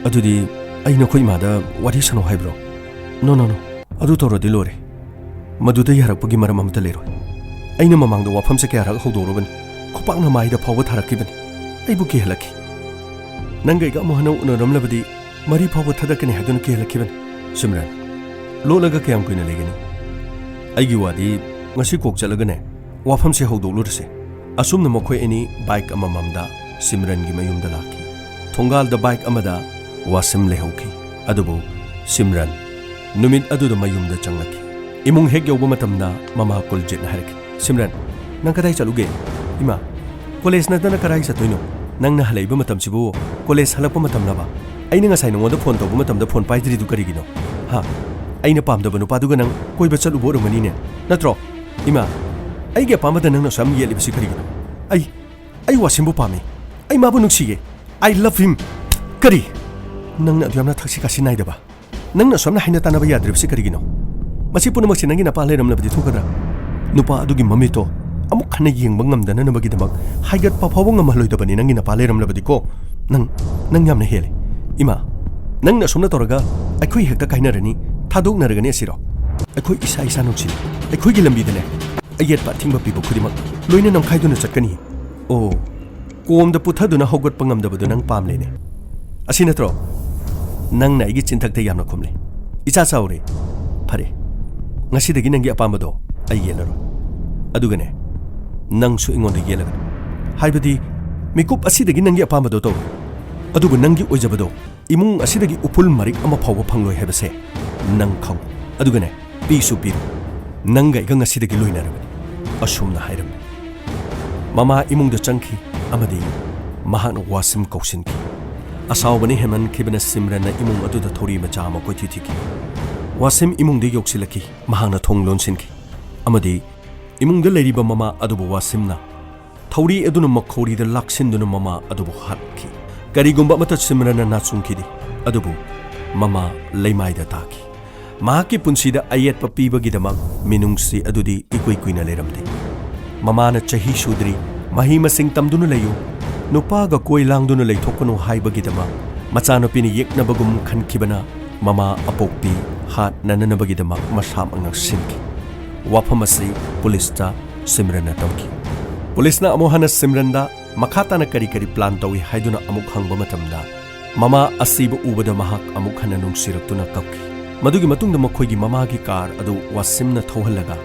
"ꯑꯗꯨꯗꯤ ꯑꯩ ꯅꯈꯣꯏ ꯏꯃꯥꯗ ꯋꯥꯔꯤ ꯁꯥꯟꯅꯧ ꯍꯥꯏꯕ꯭ꯔꯣ?" "ꯅꯣ, ꯅꯣ, ꯅꯣ, ꯑꯗꯨ ꯇꯧꯔꯗꯤ ꯂꯣꯏꯔꯦ꯫ ꯃꯗꯨꯗ ꯌꯥꯔꯛꯄꯒꯤ ꯃꯔꯝ ꯑꯃꯠꯇ ꯂꯩꯔꯣꯏ꯫ ꯑꯩꯅ ꯃꯃꯥꯡꯗ ꯋꯥꯐꯝꯁꯦ ꯀꯌꯥꯔꯛ ꯍꯧꯗꯣꯛꯎꯔꯕꯅꯤ꯫ ꯈꯨꯄꯥꯛꯅ ꯃꯥꯏꯗ ꯐꯥꯎꯕ ꯊꯥꯔꯛꯈꯤꯕꯅꯤ꯫ ꯑꯩꯕꯨ ꯀꯤꯍꯜꯂꯛꯈꯤ꯫ ꯅꯪꯒ ꯑꯩꯒ ꯑꯃꯨꯛ ꯍꯟꯅ ꯎꯅꯔꯝꯂꯕꯗꯤ ꯃꯔꯤ ꯐꯥꯎꯕ ꯊꯥꯗꯛꯀꯅꯤ ꯍꯥꯏꯗꯨꯅ ꯀꯤꯍꯜꯂꯛꯈꯤꯕꯅꯤ꯫" "ꯁꯤꯝꯔꯟ, ꯂꯣꯠꯂꯒ ꯀꯌꯥꯝ ꯀꯨꯏꯅ ꯂꯩꯒꯅꯤ? ꯑꯩꯒꯤ ꯋꯥꯗꯤ ꯉꯁꯤ ꯀꯣꯛ ꯆꯠꯂꯒꯅꯦ, ꯋꯥꯐꯝꯁꯦ ꯍꯧꯗꯣꯛꯂꯨꯔꯁꯦ꯫" ꯑꯁꯨꯝꯅ ꯃꯈꯣꯏ ꯑꯅꯤ ꯕꯥꯏꯛ ꯑꯃꯃꯝꯗ ꯁꯤꯝꯔꯟꯒꯤ ꯃꯌꯨꯝꯗ ꯂꯥꯛꯈꯤ꯫ ꯊꯣꯡꯒꯥꯜꯗ ꯕꯥꯏꯛ ꯑꯃꯗ ꯋꯥꯁꯤꯝ ꯂꯩꯍꯧꯈꯤ꯫ ꯑꯗꯨꯕꯨ ꯁꯤꯝꯔꯟ ꯅꯨꯃꯤꯠ ꯑꯗꯨꯗ ꯃꯌꯨꯝꯗ ꯆꯪꯂꯛꯈꯤ꯫ ꯏꯃꯨꯡ ꯍꯦꯛ ꯌꯧꯕ ꯃꯇꯝꯗ ꯃꯃꯥ ꯀꯨꯜꯖꯤꯠꯅ ꯍꯥꯏꯔꯛꯈꯤ, "ꯁꯤꯝꯔꯟ, ꯅꯪ ꯀꯗꯥꯏ ꯆꯠꯂꯨꯒꯦ?" "ꯏꯃꯥ, ꯀꯣꯂꯦꯖ ꯅꯠꯇꯅ ꯀꯗꯥꯏ ꯆꯠꯇꯣꯏꯅꯣ? ꯅꯪꯅ ꯍꯜꯂꯛꯏꯕ ꯃꯇꯝꯁꯤꯕꯨ ꯀꯣꯂꯦꯖ ꯍꯜꯂꯛꯄ ꯃꯇꯝꯂꯕ? ꯑꯩꯅ ꯉꯁꯥꯏ ꯅꯉꯣꯟꯗ ꯐꯣꯟ ꯇꯧꯕ ꯃꯇꯝꯗ ꯐꯣꯟ ꯄꯥꯏꯗ꯭ꯔꯤꯗꯨ ꯀꯔꯤꯒꯤꯅꯣ? ꯍꯥ? ꯑꯩꯅ ꯄꯥꯝꯗꯕ ꯅꯨꯄꯥꯗꯨꯒ ꯅꯪ ꯀꯣꯏꯕ ꯆꯠꯂꯨꯕ ꯑꯣꯏꯔꯝꯒꯅꯤꯅꯦ, ꯅꯠꯇ꯭ꯔꯣ? ꯏꯃꯥ, ꯑꯩꯒꯤ ꯑꯄꯥꯝꯕꯗ ꯅꯪꯅ ꯑꯁꯨꯛ ꯌꯥꯝ ꯌꯦꯠꯂꯤꯕꯁꯤ ꯀꯔꯤꯒꯤꯅꯣ? ꯑꯩ, ꯑꯩ ꯋꯥꯁꯤꯝꯕꯨ ꯄꯥꯝꯃꯤ꯫ ꯑꯩ ꯃꯥꯕꯨ ꯅꯨꯡꯁꯤꯌꯦ꯫ I love him꯫" "ꯀꯔꯤ? ꯅꯪꯅ ꯑꯗꯨ ꯌꯥꯝꯅ ꯊꯛꯁꯤ ꯈꯥꯁꯤ ꯅꯥꯏꯗꯕ? ꯅꯪꯅ ꯑꯁꯨꯛ ꯌꯥꯝꯅ ꯍꯩꯅ ꯇꯥꯟꯅꯕ ꯌꯥꯗ꯭ꯔꯤꯕꯁꯤ ꯀꯔꯤꯒꯤꯅꯣ? ꯃꯁꯤ ꯄꯨꯝꯅꯃꯛꯁꯤ ꯅꯪꯒꯤ ꯅꯄꯥ ꯂꯩꯔꯝꯂꯕꯗꯤ ꯊꯣꯛꯀꯗ꯭ꯔꯥ? ꯅꯨꯄꯥ ꯑꯗꯨꯒꯤ ꯃꯃꯤꯠꯇꯣ ꯑꯃꯨꯛ ꯍꯟꯅ ꯌꯦꯡꯕ ꯉꯝꯗꯅꯅꯕꯒꯤꯗꯃꯛ ꯍꯥꯏꯒꯠꯄ ꯐꯥꯎꯕ ꯉꯝꯍꯜꯂꯣꯏꯗꯕꯅꯤ ꯅꯪꯒꯤ ꯅꯄꯥ ꯂꯩꯔꯝꯂꯕꯗꯤꯀꯣ꯫ ꯅꯪ, ꯅꯪ ꯌꯥꯝꯅ ꯍꯦꯜꯂꯦ꯫ ꯏꯃꯥ, ꯅꯪꯅ ꯑꯁꯨꯝꯅ ꯇꯧꯔꯒ ꯑꯩꯈꯣꯏ ꯍꯦꯛꯇ ꯀꯥꯏꯅꯔꯅꯤ, ꯊꯥꯗꯣꯛꯅꯔꯒꯅꯤ ꯑꯁꯤꯔꯣ? ꯑꯩꯈꯣꯏ ꯏꯁꯥ ꯏꯁꯥ ꯅꯨꯡꯁꯤꯅꯩ꯫ ꯑꯩꯈꯣꯏꯒꯤ ꯂꯝꯕꯤꯗꯅꯦ ꯑꯌꯦꯠꯄ ꯑꯊꯤꯡꯕ ꯄꯤꯕ ꯈꯨꯗꯤꯡꯃꯛ ꯂꯣꯏꯅ ꯅꯝꯈꯥꯏꯗꯨꯅ ꯆꯠꯀꯅꯤ꯫ ꯑꯣ, ꯀꯣꯝꯗ ꯄꯨꯊꯗꯨꯅ ꯍꯧꯒꯠꯄ ꯉꯝꯗꯕꯗꯨ ꯅꯪ ꯄꯥꯝꯂꯦꯅꯦ꯫ ꯑꯁꯤ ꯅꯠꯇ꯭ꯔꯣ? ꯅꯪꯅ ꯑꯩꯒꯤ ꯆꯤꯟꯊꯛꯇ ꯌꯥꯝꯅ ꯈꯨꯝꯂꯦ꯫ ꯏꯆꯥ ꯆꯥꯎꯔꯦ꯫ ꯐꯔꯦ, ꯉꯁꯤꯗꯒꯤ ꯅꯪꯒꯤ ꯑꯄꯥꯝꯕꯗꯣ ꯑꯩ ꯌꯦꯜꯂꯔꯣꯏ꯫ ꯑꯗꯨꯒꯅꯦ, ꯅꯪꯁꯨ ꯑꯩꯉꯣꯟꯗ ꯌꯦꯜꯂꯒꯅꯨ꯫ ꯍꯥꯏꯕꯗꯤ, ꯃꯤꯀꯨꯞ ꯑꯁꯤꯗꯒꯤ ꯅꯪꯒꯤ ꯑꯄꯥꯝꯕꯗꯣ ꯇꯧꯔꯣ꯫ ꯑꯗꯨꯕꯨ ꯅꯪꯒꯤ ꯑꯣꯏꯖꯕꯗꯣ ꯏꯃꯨꯡ ꯑꯁꯤꯗꯒꯤ ꯎꯐꯨꯜ ꯃꯔꯤꯛ ꯑꯃ ꯐꯥꯎꯕ ꯐꯪꯂꯣꯏ ꯍꯥꯏꯕꯁꯦ ꯅꯪ ꯈꯪꯉꯨ꯫ ꯑꯗꯨꯒꯅꯦ, ꯄꯤꯁꯨ ꯄꯤꯔꯨ꯫ ꯅꯪꯒ ꯑꯩꯒ ꯉꯁꯤꯗꯒꯤ ꯂꯣꯏꯅꯔꯕꯅꯤ꯫ ꯑꯁꯨꯝꯅ ꯍꯥꯏꯔꯝꯃꯤ꯫ ꯃꯃꯥ ꯏꯃꯨꯡꯗ ꯆꯪꯈꯤ ꯑꯃꯗꯤ ꯃꯍꯥꯛꯅ ꯋꯥꯁꯤꯝ ꯀꯧꯁꯤꯟꯈꯤ꯫ ꯑꯁꯥꯎꯕꯅ ꯍꯦꯟꯃꯟꯈꯤꯕꯅ ꯁꯤꯝꯔꯟꯅ ꯏꯃꯨꯡ ꯑꯗꯨꯗ ꯊꯧꯔꯤ ꯃꯆꯥ ꯑꯃ ꯀꯣꯏꯊꯤ ꯊꯤꯈꯤ꯫ ꯋꯥꯁꯤꯝ ꯏꯃꯨꯡꯗ ꯌꯧꯁꯤꯜꯂꯛꯈꯤ꯫ ꯃꯍꯥꯛꯅ ꯊꯣꯡ ꯂꯣꯟꯁꯤꯟꯈꯤ ꯑꯃꯗꯤ ꯏꯃꯨꯡꯗ ꯂꯩꯔꯤꯕ ꯃꯃꯥ ꯑꯗꯨꯕꯨ ꯋꯥꯁꯤꯝꯅ ꯊꯧꯔꯤ ꯑꯗꯨꯅ ꯃꯈꯧꯔꯤꯗ ꯂꯥꯛꯁꯤꯟꯗꯨꯅ ꯃꯃꯥ ꯑꯗꯨꯕꯨ ꯍꯥꯠꯈꯤ꯫ ꯀꯔꯤꯒꯨꯝꯕ ꯑꯃꯠꯇ ꯁꯤꯝꯔꯟꯅ ꯅꯥꯆꯨꯡꯈꯤꯗꯦ, ꯑꯗꯨꯕꯨ ꯃꯃꯥ ꯂꯩꯃꯥꯏꯗ ꯇꯥꯈꯤ꯫ ꯃꯍꯥꯛꯀꯤ ꯄꯨꯟꯁꯤꯗ ꯑꯌꯦꯠꯄ ꯄꯤꯕꯒꯤꯗꯃꯛ ꯃꯤꯅꯨꯡꯁꯤ ꯑꯗꯨꯗꯤ ꯏꯀꯨꯏ ꯀꯨꯏꯅ ꯂꯩꯔꯝꯗꯦ꯫ ꯃꯃꯥꯅ ꯆꯍꯤ ꯁꯨꯗ꯭ꯔꯤ, ꯃꯍꯩ ꯃꯁꯤꯡ ꯇꯝꯗꯨꯅ ꯂꯩꯌꯨ, ꯅꯨꯄꯥꯒ ꯀꯣꯏ ꯂꯥꯡꯗꯨꯅ ꯂꯩꯊꯣꯛꯀꯅꯨ ꯍꯥꯏꯕꯒꯤꯗꯃꯛ ꯃꯆꯥꯅꯨꯄꯤꯅ ꯌꯦꯛꯅꯕꯒꯨꯝ ꯈꯟꯈꯤꯕꯅ ꯃꯃꯥ ꯑꯄꯣꯛꯄꯤ ꯍꯥꯠꯅꯅꯕꯒꯤꯗꯃꯛ ꯃꯁꯥꯃꯛ ꯅꯛꯁꯤꯟꯈꯤ꯫ ꯋꯥꯐꯝ ꯑꯁꯤ ꯄꯨꯂꯤꯁꯇ ꯁꯤꯝꯔꯟꯅ ꯇꯝꯈꯤ꯫ ꯄꯨꯂꯤꯁꯅ ꯑꯃꯨꯛ ꯍꯟꯅ ꯁꯤꯝꯔꯟꯗ ꯃꯈꯥ ꯇꯥꯅ ꯀꯔꯤ ꯀꯔꯤ ꯄ꯭ꯂꯥꯟ ꯇꯧꯏ ꯍꯥꯏꯗꯨꯅ ꯑꯃꯨꯛ ꯍꯪꯕ ꯃꯇꯝꯗ, ꯃꯃꯥ ꯑꯁꯤꯕ ꯎꯕꯗ ꯃꯍꯥꯛ ꯑꯃꯨꯛ ꯍꯟꯅ ꯅꯨꯡꯁꯤꯔꯛꯇꯨꯅ ꯀꯞꯈꯤ꯫ ꯃꯗꯨꯒꯤ ꯃꯇꯨꯡꯗ ꯃꯈꯣꯏꯒꯤ ꯃꯃꯥꯒꯤ ꯀꯥꯔ ꯑꯗꯨ ꯋꯥꯁꯤꯝꯅ ꯊꯧꯍꯜꯂꯒ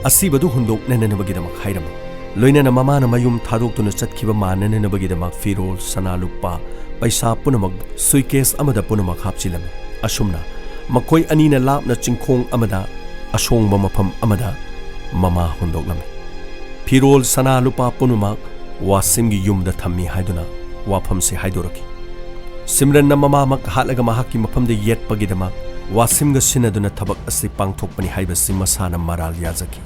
ꯑꯁꯤꯕꯗꯨ ꯍꯨꯟꯗꯣꯛꯅꯅꯕꯒꯤꯗꯃꯛ ꯍꯥꯏꯔꯝꯃꯤ꯫ ꯂꯣꯏꯅꯅ ꯃꯃꯥꯅ ꯃꯌꯨꯝ ꯊꯥꯗꯣꯛꯇꯨꯅ ꯆꯠꯈꯤꯕ ꯃꯥꯟꯅꯅꯕꯒꯤꯗꯃꯛ ꯐꯤꯔꯣꯜ, ꯁꯅꯥ ꯂꯨꯄꯥ, ꯄꯩꯁꯥ ꯄꯨꯝꯅꯃꯛ ꯁꯨꯏꯀꯦꯁ ꯑꯃꯗ ꯄꯨꯝꯅꯃꯛ ꯍꯥꯞꯆꯤꯜꯂꯝꯃꯤ꯫ ꯑꯁꯨꯝꯅ ꯃꯈꯣꯏ ꯑꯅꯤꯅ ꯂꯥꯞꯅ ꯆꯤꯡꯈꯣꯡ ꯑꯃꯗ ꯑꯁꯣꯡꯕ ꯃꯐꯝ ꯑꯃꯗ ꯃꯃꯥ ꯍꯨꯟꯗꯣꯛꯂꯝꯃꯤ꯫ ꯐꯤꯔꯣꯜ, ꯁꯅꯥ ꯂꯨꯄꯥ ꯄꯨꯝꯅꯃꯛ ꯋꯥꯁꯤꯝꯒꯤ ꯌꯨꯝꯗ ꯊꯝꯃꯤ ꯍꯥꯏꯗꯨꯅ ꯋꯥꯐꯝꯁꯤ ꯍꯥꯏꯗꯣꯔꯛꯈꯤ꯫ ꯁꯤꯝꯔꯟꯅ ꯃꯃꯥꯃꯛ ꯍꯥꯠꯂꯒ ꯃꯍꯥꯛꯀꯤ ꯃꯐꯝꯗ ꯌꯦꯠꯄꯒꯤꯗꯃꯛ ꯋꯥꯁꯤꯝꯒ ꯁꯤꯟꯅꯗꯨꯅ ꯊꯕꯛ ꯑꯁꯤ ꯄꯥꯡꯊꯣꯛꯄꯅꯤ ꯍꯥꯏꯕꯁꯤ ꯃꯁꯥꯅ ꯃꯔꯥꯜ ꯌꯥꯖꯈꯤ꯫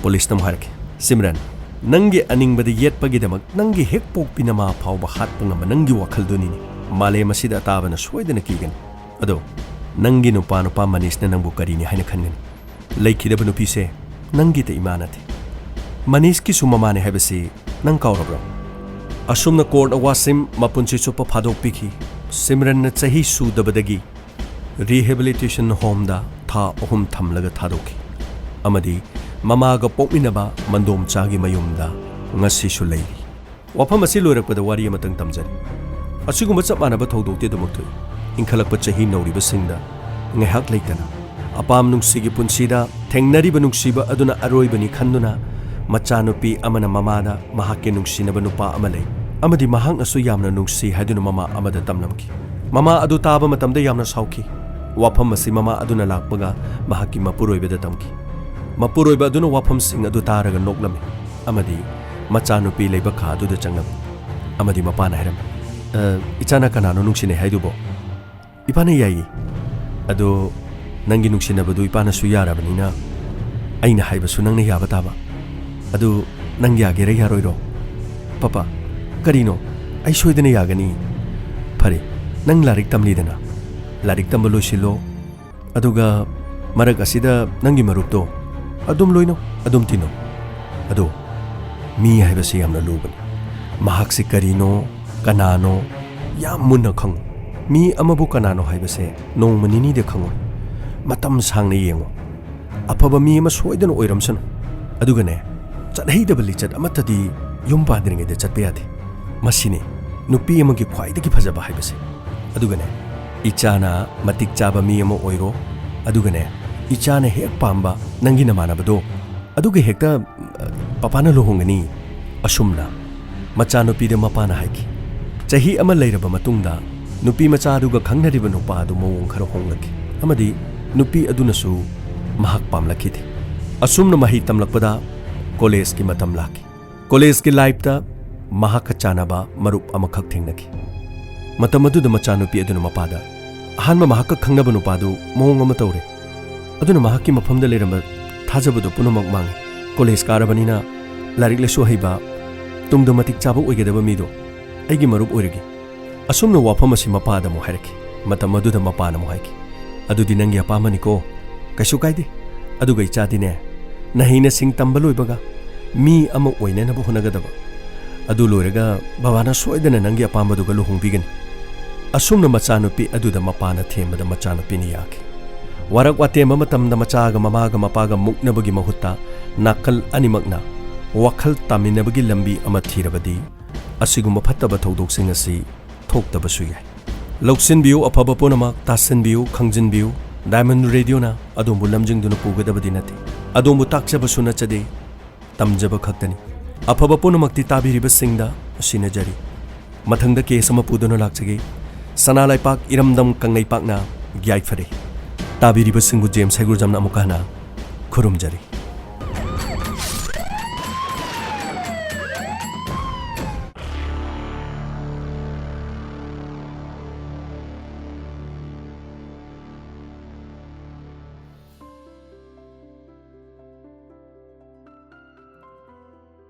ꯄꯨꯂꯤꯁꯅ ꯑꯃꯨꯛ ꯍꯥꯏꯔꯛꯈꯤ, "ꯁꯤꯝꯔꯟ, ꯅꯪꯒꯤ ꯑꯅꯤꯡꯕꯗ ꯌꯦꯠꯄꯒꯤꯗꯃꯛ ꯅꯪꯒꯤ ꯍꯦꯛ ꯄꯣꯛꯄꯤ ꯅꯃꯥ ꯐꯥꯎꯕ ꯍꯥꯠꯄ ꯉꯝꯕ ꯅꯪꯒꯤ ꯋꯥꯈꯜꯗꯨꯅꯤꯅꯦ ꯃꯥꯂꯦꯝ ꯑꯁꯤꯗ ꯑꯇꯥꯕꯅ ꯁꯣꯏꯗꯅ ꯀꯤꯒꯅꯤ꯫ ꯑꯗꯣ ꯅꯪꯒꯤ ꯅꯨꯄꯥ ꯅꯨꯄꯥ ꯃꯅꯤꯁꯅ ꯅꯪꯕꯨ ꯀꯔꯤꯅꯤ ꯍꯥꯏꯅ ꯈꯟꯒꯅꯤ? ꯂꯩꯈꯤꯗꯕ ꯅꯨꯄꯤꯁꯦ ꯅꯪꯒꯤꯇ ꯏꯃꯥ ꯅꯠꯇꯦ꯫ ꯃꯅꯤꯁꯀꯤꯁꯨ ꯃꯃꯥꯅꯦ ꯍꯥꯏꯕꯁꯤ ꯅꯪ ꯀꯥꯎꯔꯕ꯭ꯔꯣ?" ꯑꯁꯨꯝꯅ ꯀꯣꯔꯠꯅ ꯋꯥꯁꯤꯝ ꯃꯄꯨꯟꯁꯤ ꯆꯨꯞꯄ ꯐꯥꯗꯣꯛꯄꯤꯈꯤ꯫ ꯁꯤꯝꯔꯟꯅ ꯆꯍꯤ ꯁꯨꯗꯕꯗꯒꯤ ꯔꯤꯍꯦꯕꯤꯂꯤꯇꯦꯁꯟ ꯍꯣꯝꯗ ꯊꯥ ꯑꯍꯨꯝ ꯊꯝꯂꯒ ꯊꯥꯗꯣꯛꯈꯤ ꯑꯃꯗꯤ ꯃꯃꯥꯒ ꯄꯣꯛꯃꯤꯟꯅꯕ ꯃꯟꯗꯣꯝꯆꯥꯒꯤ ꯃꯌꯨꯝꯗ ꯉꯁꯤꯁꯨ ꯂꯩꯔꯤ꯫ ꯋꯥꯐꯝ ꯑꯁꯤ ꯂꯣꯏꯔꯛꯄꯗ ꯋꯥꯔꯤ ꯑꯃꯇꯪ ꯇꯝꯖꯔꯤ꯫ ꯑꯁꯤꯒꯨꯝꯕ ꯆꯞ ꯃꯥꯟꯅꯕ ꯊꯧꯗꯣꯛꯇꯤ ꯑꯗꯨꯃꯛ ꯊꯣꯛꯏ꯫ ꯏꯟꯈꯠꯂꯛꯄ ꯆꯍꯤ ꯅꯧꯔꯤꯕꯁꯤꯡꯗ ꯉꯥꯏꯍꯥꯛ ꯂꯩꯇꯅ ꯑꯄꯥꯝ ꯅꯨꯡꯁꯤꯒꯤ ꯄꯨꯟꯁꯤꯗ ꯊꯦꯡꯅꯔꯤꯕ ꯅꯨꯡꯁꯤꯕ ꯑꯗꯨꯅ ꯑꯔꯣꯏꯕꯅꯤ ꯈꯟꯗꯨꯅ, ꯃꯆꯥꯅꯨꯄꯤ ꯑꯃꯅ ꯃꯃꯥꯗ ꯃꯍꯥꯛꯀꯤ ꯅꯨꯡꯁꯤꯅꯕ ꯅꯨꯄꯥ ꯑꯃ ꯂꯩ ꯑꯃꯗꯤ ꯃꯍꯥꯛꯅꯁꯨ ꯌꯥꯝꯅ ꯅꯨꯡꯁꯤ ꯍꯥꯏꯗꯨꯅ ꯃꯃꯥ ꯑꯃꯗ ꯇꯝꯂꯝꯈꯤ꯫ ꯃꯃꯥ ꯑꯗꯨ ꯇꯥꯕ ꯃꯇꯝꯗ ꯌꯥꯝꯅ ꯁꯥꯎꯈꯤ꯫ ꯋꯥꯐꯝ ꯑꯁꯤ ꯃꯃꯥ ꯑꯗꯨꯅ ꯂꯥꯛꯄꯒ ꯃꯍꯥꯛꯀꯤ ꯃꯄꯨꯔꯣꯏꯕꯗ ꯇꯝꯈꯤ꯫ ꯃꯄꯨꯔꯣꯏꯕ ꯑꯗꯨꯅ ꯋꯥꯐꯝꯁꯤꯡ ꯑꯗꯨ ꯇꯥꯔꯒ ꯅꯣꯛꯂꯝꯃꯤ ꯑꯃꯗꯤ ꯃꯆꯥꯅꯨꯄꯤ ꯂꯩꯕ ꯀꯥ ꯑꯗꯨꯗ ꯆꯪꯂꯝꯃꯤ ꯑꯃꯗꯤ ꯃꯄꯥꯅ ꯍꯥꯏꯔꯝꯃꯤ, "ꯑ, ꯏꯆꯥꯅ ꯀꯅꯥꯅꯣ ꯅꯨꯡꯁꯤꯅꯩ ꯍꯥꯏꯗꯨꯕꯣ?" "ꯏꯄꯥꯅ ꯌꯥꯏꯌꯦ꯫ ꯑꯗꯣ ꯅꯪꯒꯤ ꯅꯨꯡꯁꯤꯅꯕꯗꯨ ꯏꯄꯥꯅꯁꯨ ꯌꯥꯔꯕꯅꯤꯅ ꯑꯩꯅ ꯍꯥꯏꯕꯁꯨ ꯅꯪꯅ ꯌꯥꯕ ꯇꯥꯕ꯫ ꯑꯗꯨ ꯅꯪ ꯌꯥꯒꯦꯔꯥ ꯌꯥꯔꯣꯏꯔꯣ?" "ꯄꯥꯄꯥ, ꯀꯔꯤꯅꯣ? ꯑꯩ ꯁꯣꯏꯗꯅ ꯌꯥꯒꯅꯤ꯫" "ꯐꯔꯦ, ꯅꯪ ꯂꯥꯏꯔꯤꯛ ꯇꯝꯂꯤꯗꯅ, ꯂꯥꯏꯔꯤꯛ ꯇꯝꯕ ꯂꯣꯏꯁꯤꯜꯂꯣ꯫ ꯑꯗꯨꯒ ꯃꯔꯛ ꯑꯁꯤꯗ ꯅꯪꯒꯤ ꯃꯔꯨꯞꯇꯣ ꯑꯗꯨꯝ ꯂꯣꯏꯅꯧ, ꯑꯗꯨꯝ ꯇꯤꯟꯅꯧ꯫ ꯑꯗꯣ ꯃꯤ ꯍꯥꯏꯕꯁꯤ ꯌꯥꯝꯅ ꯂꯨꯕꯅꯤ꯫ ꯃꯍꯥꯛꯁꯤ ꯀꯔꯤꯅꯣ, ꯀꯅꯥꯅꯣ, ꯌꯥꯝ ꯃꯨꯟꯅ ꯈꯪꯉꯨ꯫ ꯃꯤ ꯑꯃꯕꯨ ꯀꯅꯥꯅꯣ ꯍꯥꯏꯕꯁꯦ ꯅꯣꯡꯃ ꯅꯤꯅꯤꯗ ꯈꯪꯉꯣꯏ꯫ ꯃꯇꯝ ꯁꯥꯡꯅ ꯌꯦꯡꯉꯨ꯫ ꯑꯐꯕ ꯃꯤ ꯑꯃ ꯁꯣꯏꯗꯅ ꯑꯣꯏꯔꯝꯁꯅꯨ꯫ ꯑꯗꯨꯒꯅꯦ, ꯆꯠꯍꯩꯗꯕ ꯂꯤꯆꯠ ꯑꯃꯠꯇꯗꯤ ꯌꯨꯝ ꯄꯥꯟꯗ꯭ꯔꯤꯉꯩꯗ ꯆꯠꯄ ꯌꯥꯗꯦ꯫ ꯃꯁꯤꯅꯤ ꯅꯨꯄꯤ ꯑꯃꯒꯤ ꯈ꯭ꯋꯥꯏꯗꯒꯤ ꯐꯖꯕ ꯍꯥꯏꯕꯁꯦ꯫ ꯑꯗꯨꯒꯅꯦ, ꯏꯆꯥꯅ ꯃꯇꯤꯛ ꯆꯥꯕ ꯃꯤ ꯑꯃ ꯑꯣꯏꯔꯣ꯫ ꯑꯗꯨꯒꯅꯦ, ꯏꯆꯥꯅ ꯍꯦꯛ ꯄꯥꯝꯕ ꯅꯪꯒꯤ ꯅꯃꯥꯟꯅꯕꯗꯣ, ꯑꯗꯨꯒ ꯍꯦꯛꯇ, ꯑ, ꯄꯄꯥꯅ ꯂꯨꯍꯣꯡꯒꯅꯤ꯫ ꯑꯁꯨꯝꯅ ꯃꯆꯥꯅꯨꯄꯤꯗ ꯃꯄꯥꯅ ꯍꯥꯏꯈꯤ꯫ ꯆꯍꯤ ꯑꯃ ꯂꯩꯔꯕ ꯃꯇꯨꯡꯗ ꯅꯨꯄꯤ ꯃꯆꯥ ꯑꯗꯨꯒ ꯈꯪꯅꯔꯤꯕ ꯅꯨꯄꯥ ꯑꯗꯨ ꯃꯑꯣꯡ ꯈꯔ ꯍꯣꯡꯂꯛꯈꯤ ꯑꯃꯗꯤ ꯅꯨꯄꯤ ꯑꯗꯨꯅꯁꯨ ꯃꯍꯥꯛ ꯄꯥꯝꯂꯛꯈꯤꯗꯦ꯫ ꯑꯁꯨꯝꯅ ꯃꯍꯩ ꯇꯝꯂꯛꯄꯗ ꯀꯣꯂꯦꯖꯀꯤ ꯃꯇꯝ ꯂꯥꯛꯈꯤ꯫ ꯀꯣꯂꯦꯖꯀꯤ ꯂꯥꯏꯐꯇ ꯃꯍꯥꯛꯀ ꯆꯥꯟꯅꯕ ꯃꯔꯨꯞ ꯑꯃꯈꯛ ꯊꯦꯡꯅꯈꯤ꯫ ꯃꯇꯝ ꯑꯗꯨꯗ ꯃꯆꯥꯅꯨꯄꯤ ꯑꯗꯨꯅ ꯃꯄꯥꯗ, "ꯑꯍꯥꯟꯕ ꯃꯍꯥꯛꯀ ꯈꯪꯅꯕ ꯅꯨꯄꯥꯗꯨ ꯃꯑꯣꯡ ꯑꯃ ꯇꯧꯔꯦ꯫ ꯑꯗꯨꯅ ꯃꯍꯥꯛꯀꯤ ꯃꯐꯝꯗ ꯂꯩꯔꯝꯕ ꯊꯥꯖꯕꯗꯨ ꯄꯨꯝꯅꯃꯛ ꯃꯥꯡꯉꯤ꯫ ꯀꯣꯂꯦꯖ ꯀꯥꯔꯕꯅꯤꯅ ꯂꯥꯏꯔꯤꯛ ꯂꯥꯏꯁꯨ ꯍꯩꯕ, ꯇꯨꯡꯗ ꯃꯇꯤꯛ ꯆꯥꯕ ꯑꯣꯏꯒꯗꯕ ꯃꯤꯗꯣ ꯑꯩꯒꯤ ꯃꯔꯨꯞ ꯑꯣꯏꯔꯒꯦ꯫" ꯑꯁꯨꯝꯅ ꯋꯥꯐꯝ ꯑꯁꯤ ꯃꯄꯥꯗ ꯑꯃꯨꯛ ꯍꯥꯏꯔꯛꯈꯤ꯫ ꯃꯇꯝ ꯑꯗꯨꯗ ꯃꯄꯥꯅ ꯑꯃꯨꯛ ꯍꯥꯏꯈꯤ, "ꯑꯗꯨꯗꯤ ꯅꯪꯒꯤ ꯑꯄꯥꯝꯕꯅꯤꯀꯣ, ꯀꯩꯁꯨ ꯀꯥꯏꯗꯦ꯫ ꯑꯗꯨꯒ ꯏꯆꯥꯗꯤꯅꯦ, ꯅꯍꯩꯅ ꯁꯤꯡ ꯇꯝꯕ ꯂꯣꯏꯕꯒ ꯃꯤ ꯑꯃ ꯑꯣꯏꯅꯅꯕ ꯍꯣꯠꯅꯒꯗꯕ꯫ ꯑꯗꯨ ꯂꯣꯏꯔꯒ ꯕꯕꯥꯅ ꯁꯣꯏꯗꯅ ꯅꯪꯒꯤ ꯑꯄꯥꯝꯕꯗꯨꯒ ꯂꯨꯍꯣꯡꯕꯤꯒꯅꯤ꯫" ꯑꯁꯨꯝꯅ ꯃꯆꯥꯅꯨꯄꯤ ꯑꯗꯨꯗ ꯃꯄꯥꯅ ꯊꯦꯝꯕꯗ ꯃꯆꯥꯅꯨꯄꯤꯅ ꯌꯥꯈꯤ꯫ ꯋꯥꯔꯛ ꯋꯥꯇꯦꯝꯕ ꯃꯇꯝꯗ ꯃꯆꯥꯒ ꯃꯃꯥꯒ ꯃꯄꯥꯒ ꯃꯨꯛꯅꯕꯒꯤ ꯃꯍꯨꯠꯇ ꯅꯥꯀꯜ ꯑꯅꯤꯃꯛꯅ ꯋꯥꯈꯜ ꯇꯥꯃꯤꯟꯅꯕꯒꯤ ꯂꯝꯕꯤ ꯑꯃ ꯊꯤꯔꯕꯗꯤ ꯑꯁꯤꯒꯨꯝꯕ ꯐꯠꯇꯕ ꯊꯧꯗꯣꯛꯁꯤꯡ ꯑꯁꯤ ꯊꯣꯛꯇꯕꯁꯨ ꯌꯥꯏ꯫ ꯂꯧꯁꯤꯟꯕꯤꯌꯨ, ꯑꯐꯕ ꯄꯨꯝꯅꯃꯛ ꯇꯥꯁꯤꯟꯕꯤꯌꯨ, ꯈꯪꯖꯤꯟꯕꯤꯌꯨ꯫ ꯗꯥꯏꯃꯟ ꯔꯦꯗꯤꯑꯣꯅ ꯑꯗꯣꯝꯕꯨ ꯂꯝꯖꯤꯡꯗꯨꯅ ꯄꯨꯒꯗꯕꯗꯤ ꯅꯠꯇꯦ꯫ ꯑꯗꯣꯝꯕꯨ ꯇꯥꯛꯆꯕꯁꯨ ꯅꯠꯆꯗꯦ, ꯇꯝꯖꯕ ꯈꯛꯇꯅꯤ꯫ ꯑꯐꯕ ꯄꯨꯝꯅꯃꯛꯇꯤ ꯇꯥꯕꯤꯔꯤꯕꯁꯤꯡꯗ ꯁꯤꯟꯅꯖꯔꯤ꯫ ꯃꯊꯪꯗ ꯀꯦꯁ ꯑꯃ ꯄꯨꯗꯨꯅ ꯂꯥꯛꯆꯒꯦ꯫ ꯁꯅꯥ ꯂꯩꯄꯥꯛ ꯏꯔꯝꯗꯝ ꯀꯪꯂꯩꯄꯥꯛꯅ ꯌꯥꯏꯐꯔꯦ꯫ ꯇꯥꯕꯤꯔꯤꯕꯁꯤꯡꯕꯨ ꯖꯦꯝꯁ ꯍꯩꯒ꯭ꯔꯨꯖꯝꯅ ꯑꯃꯨꯛꯀ ꯍꯟꯅ ꯈꯨꯔꯨꯝꯖꯔꯤ꯫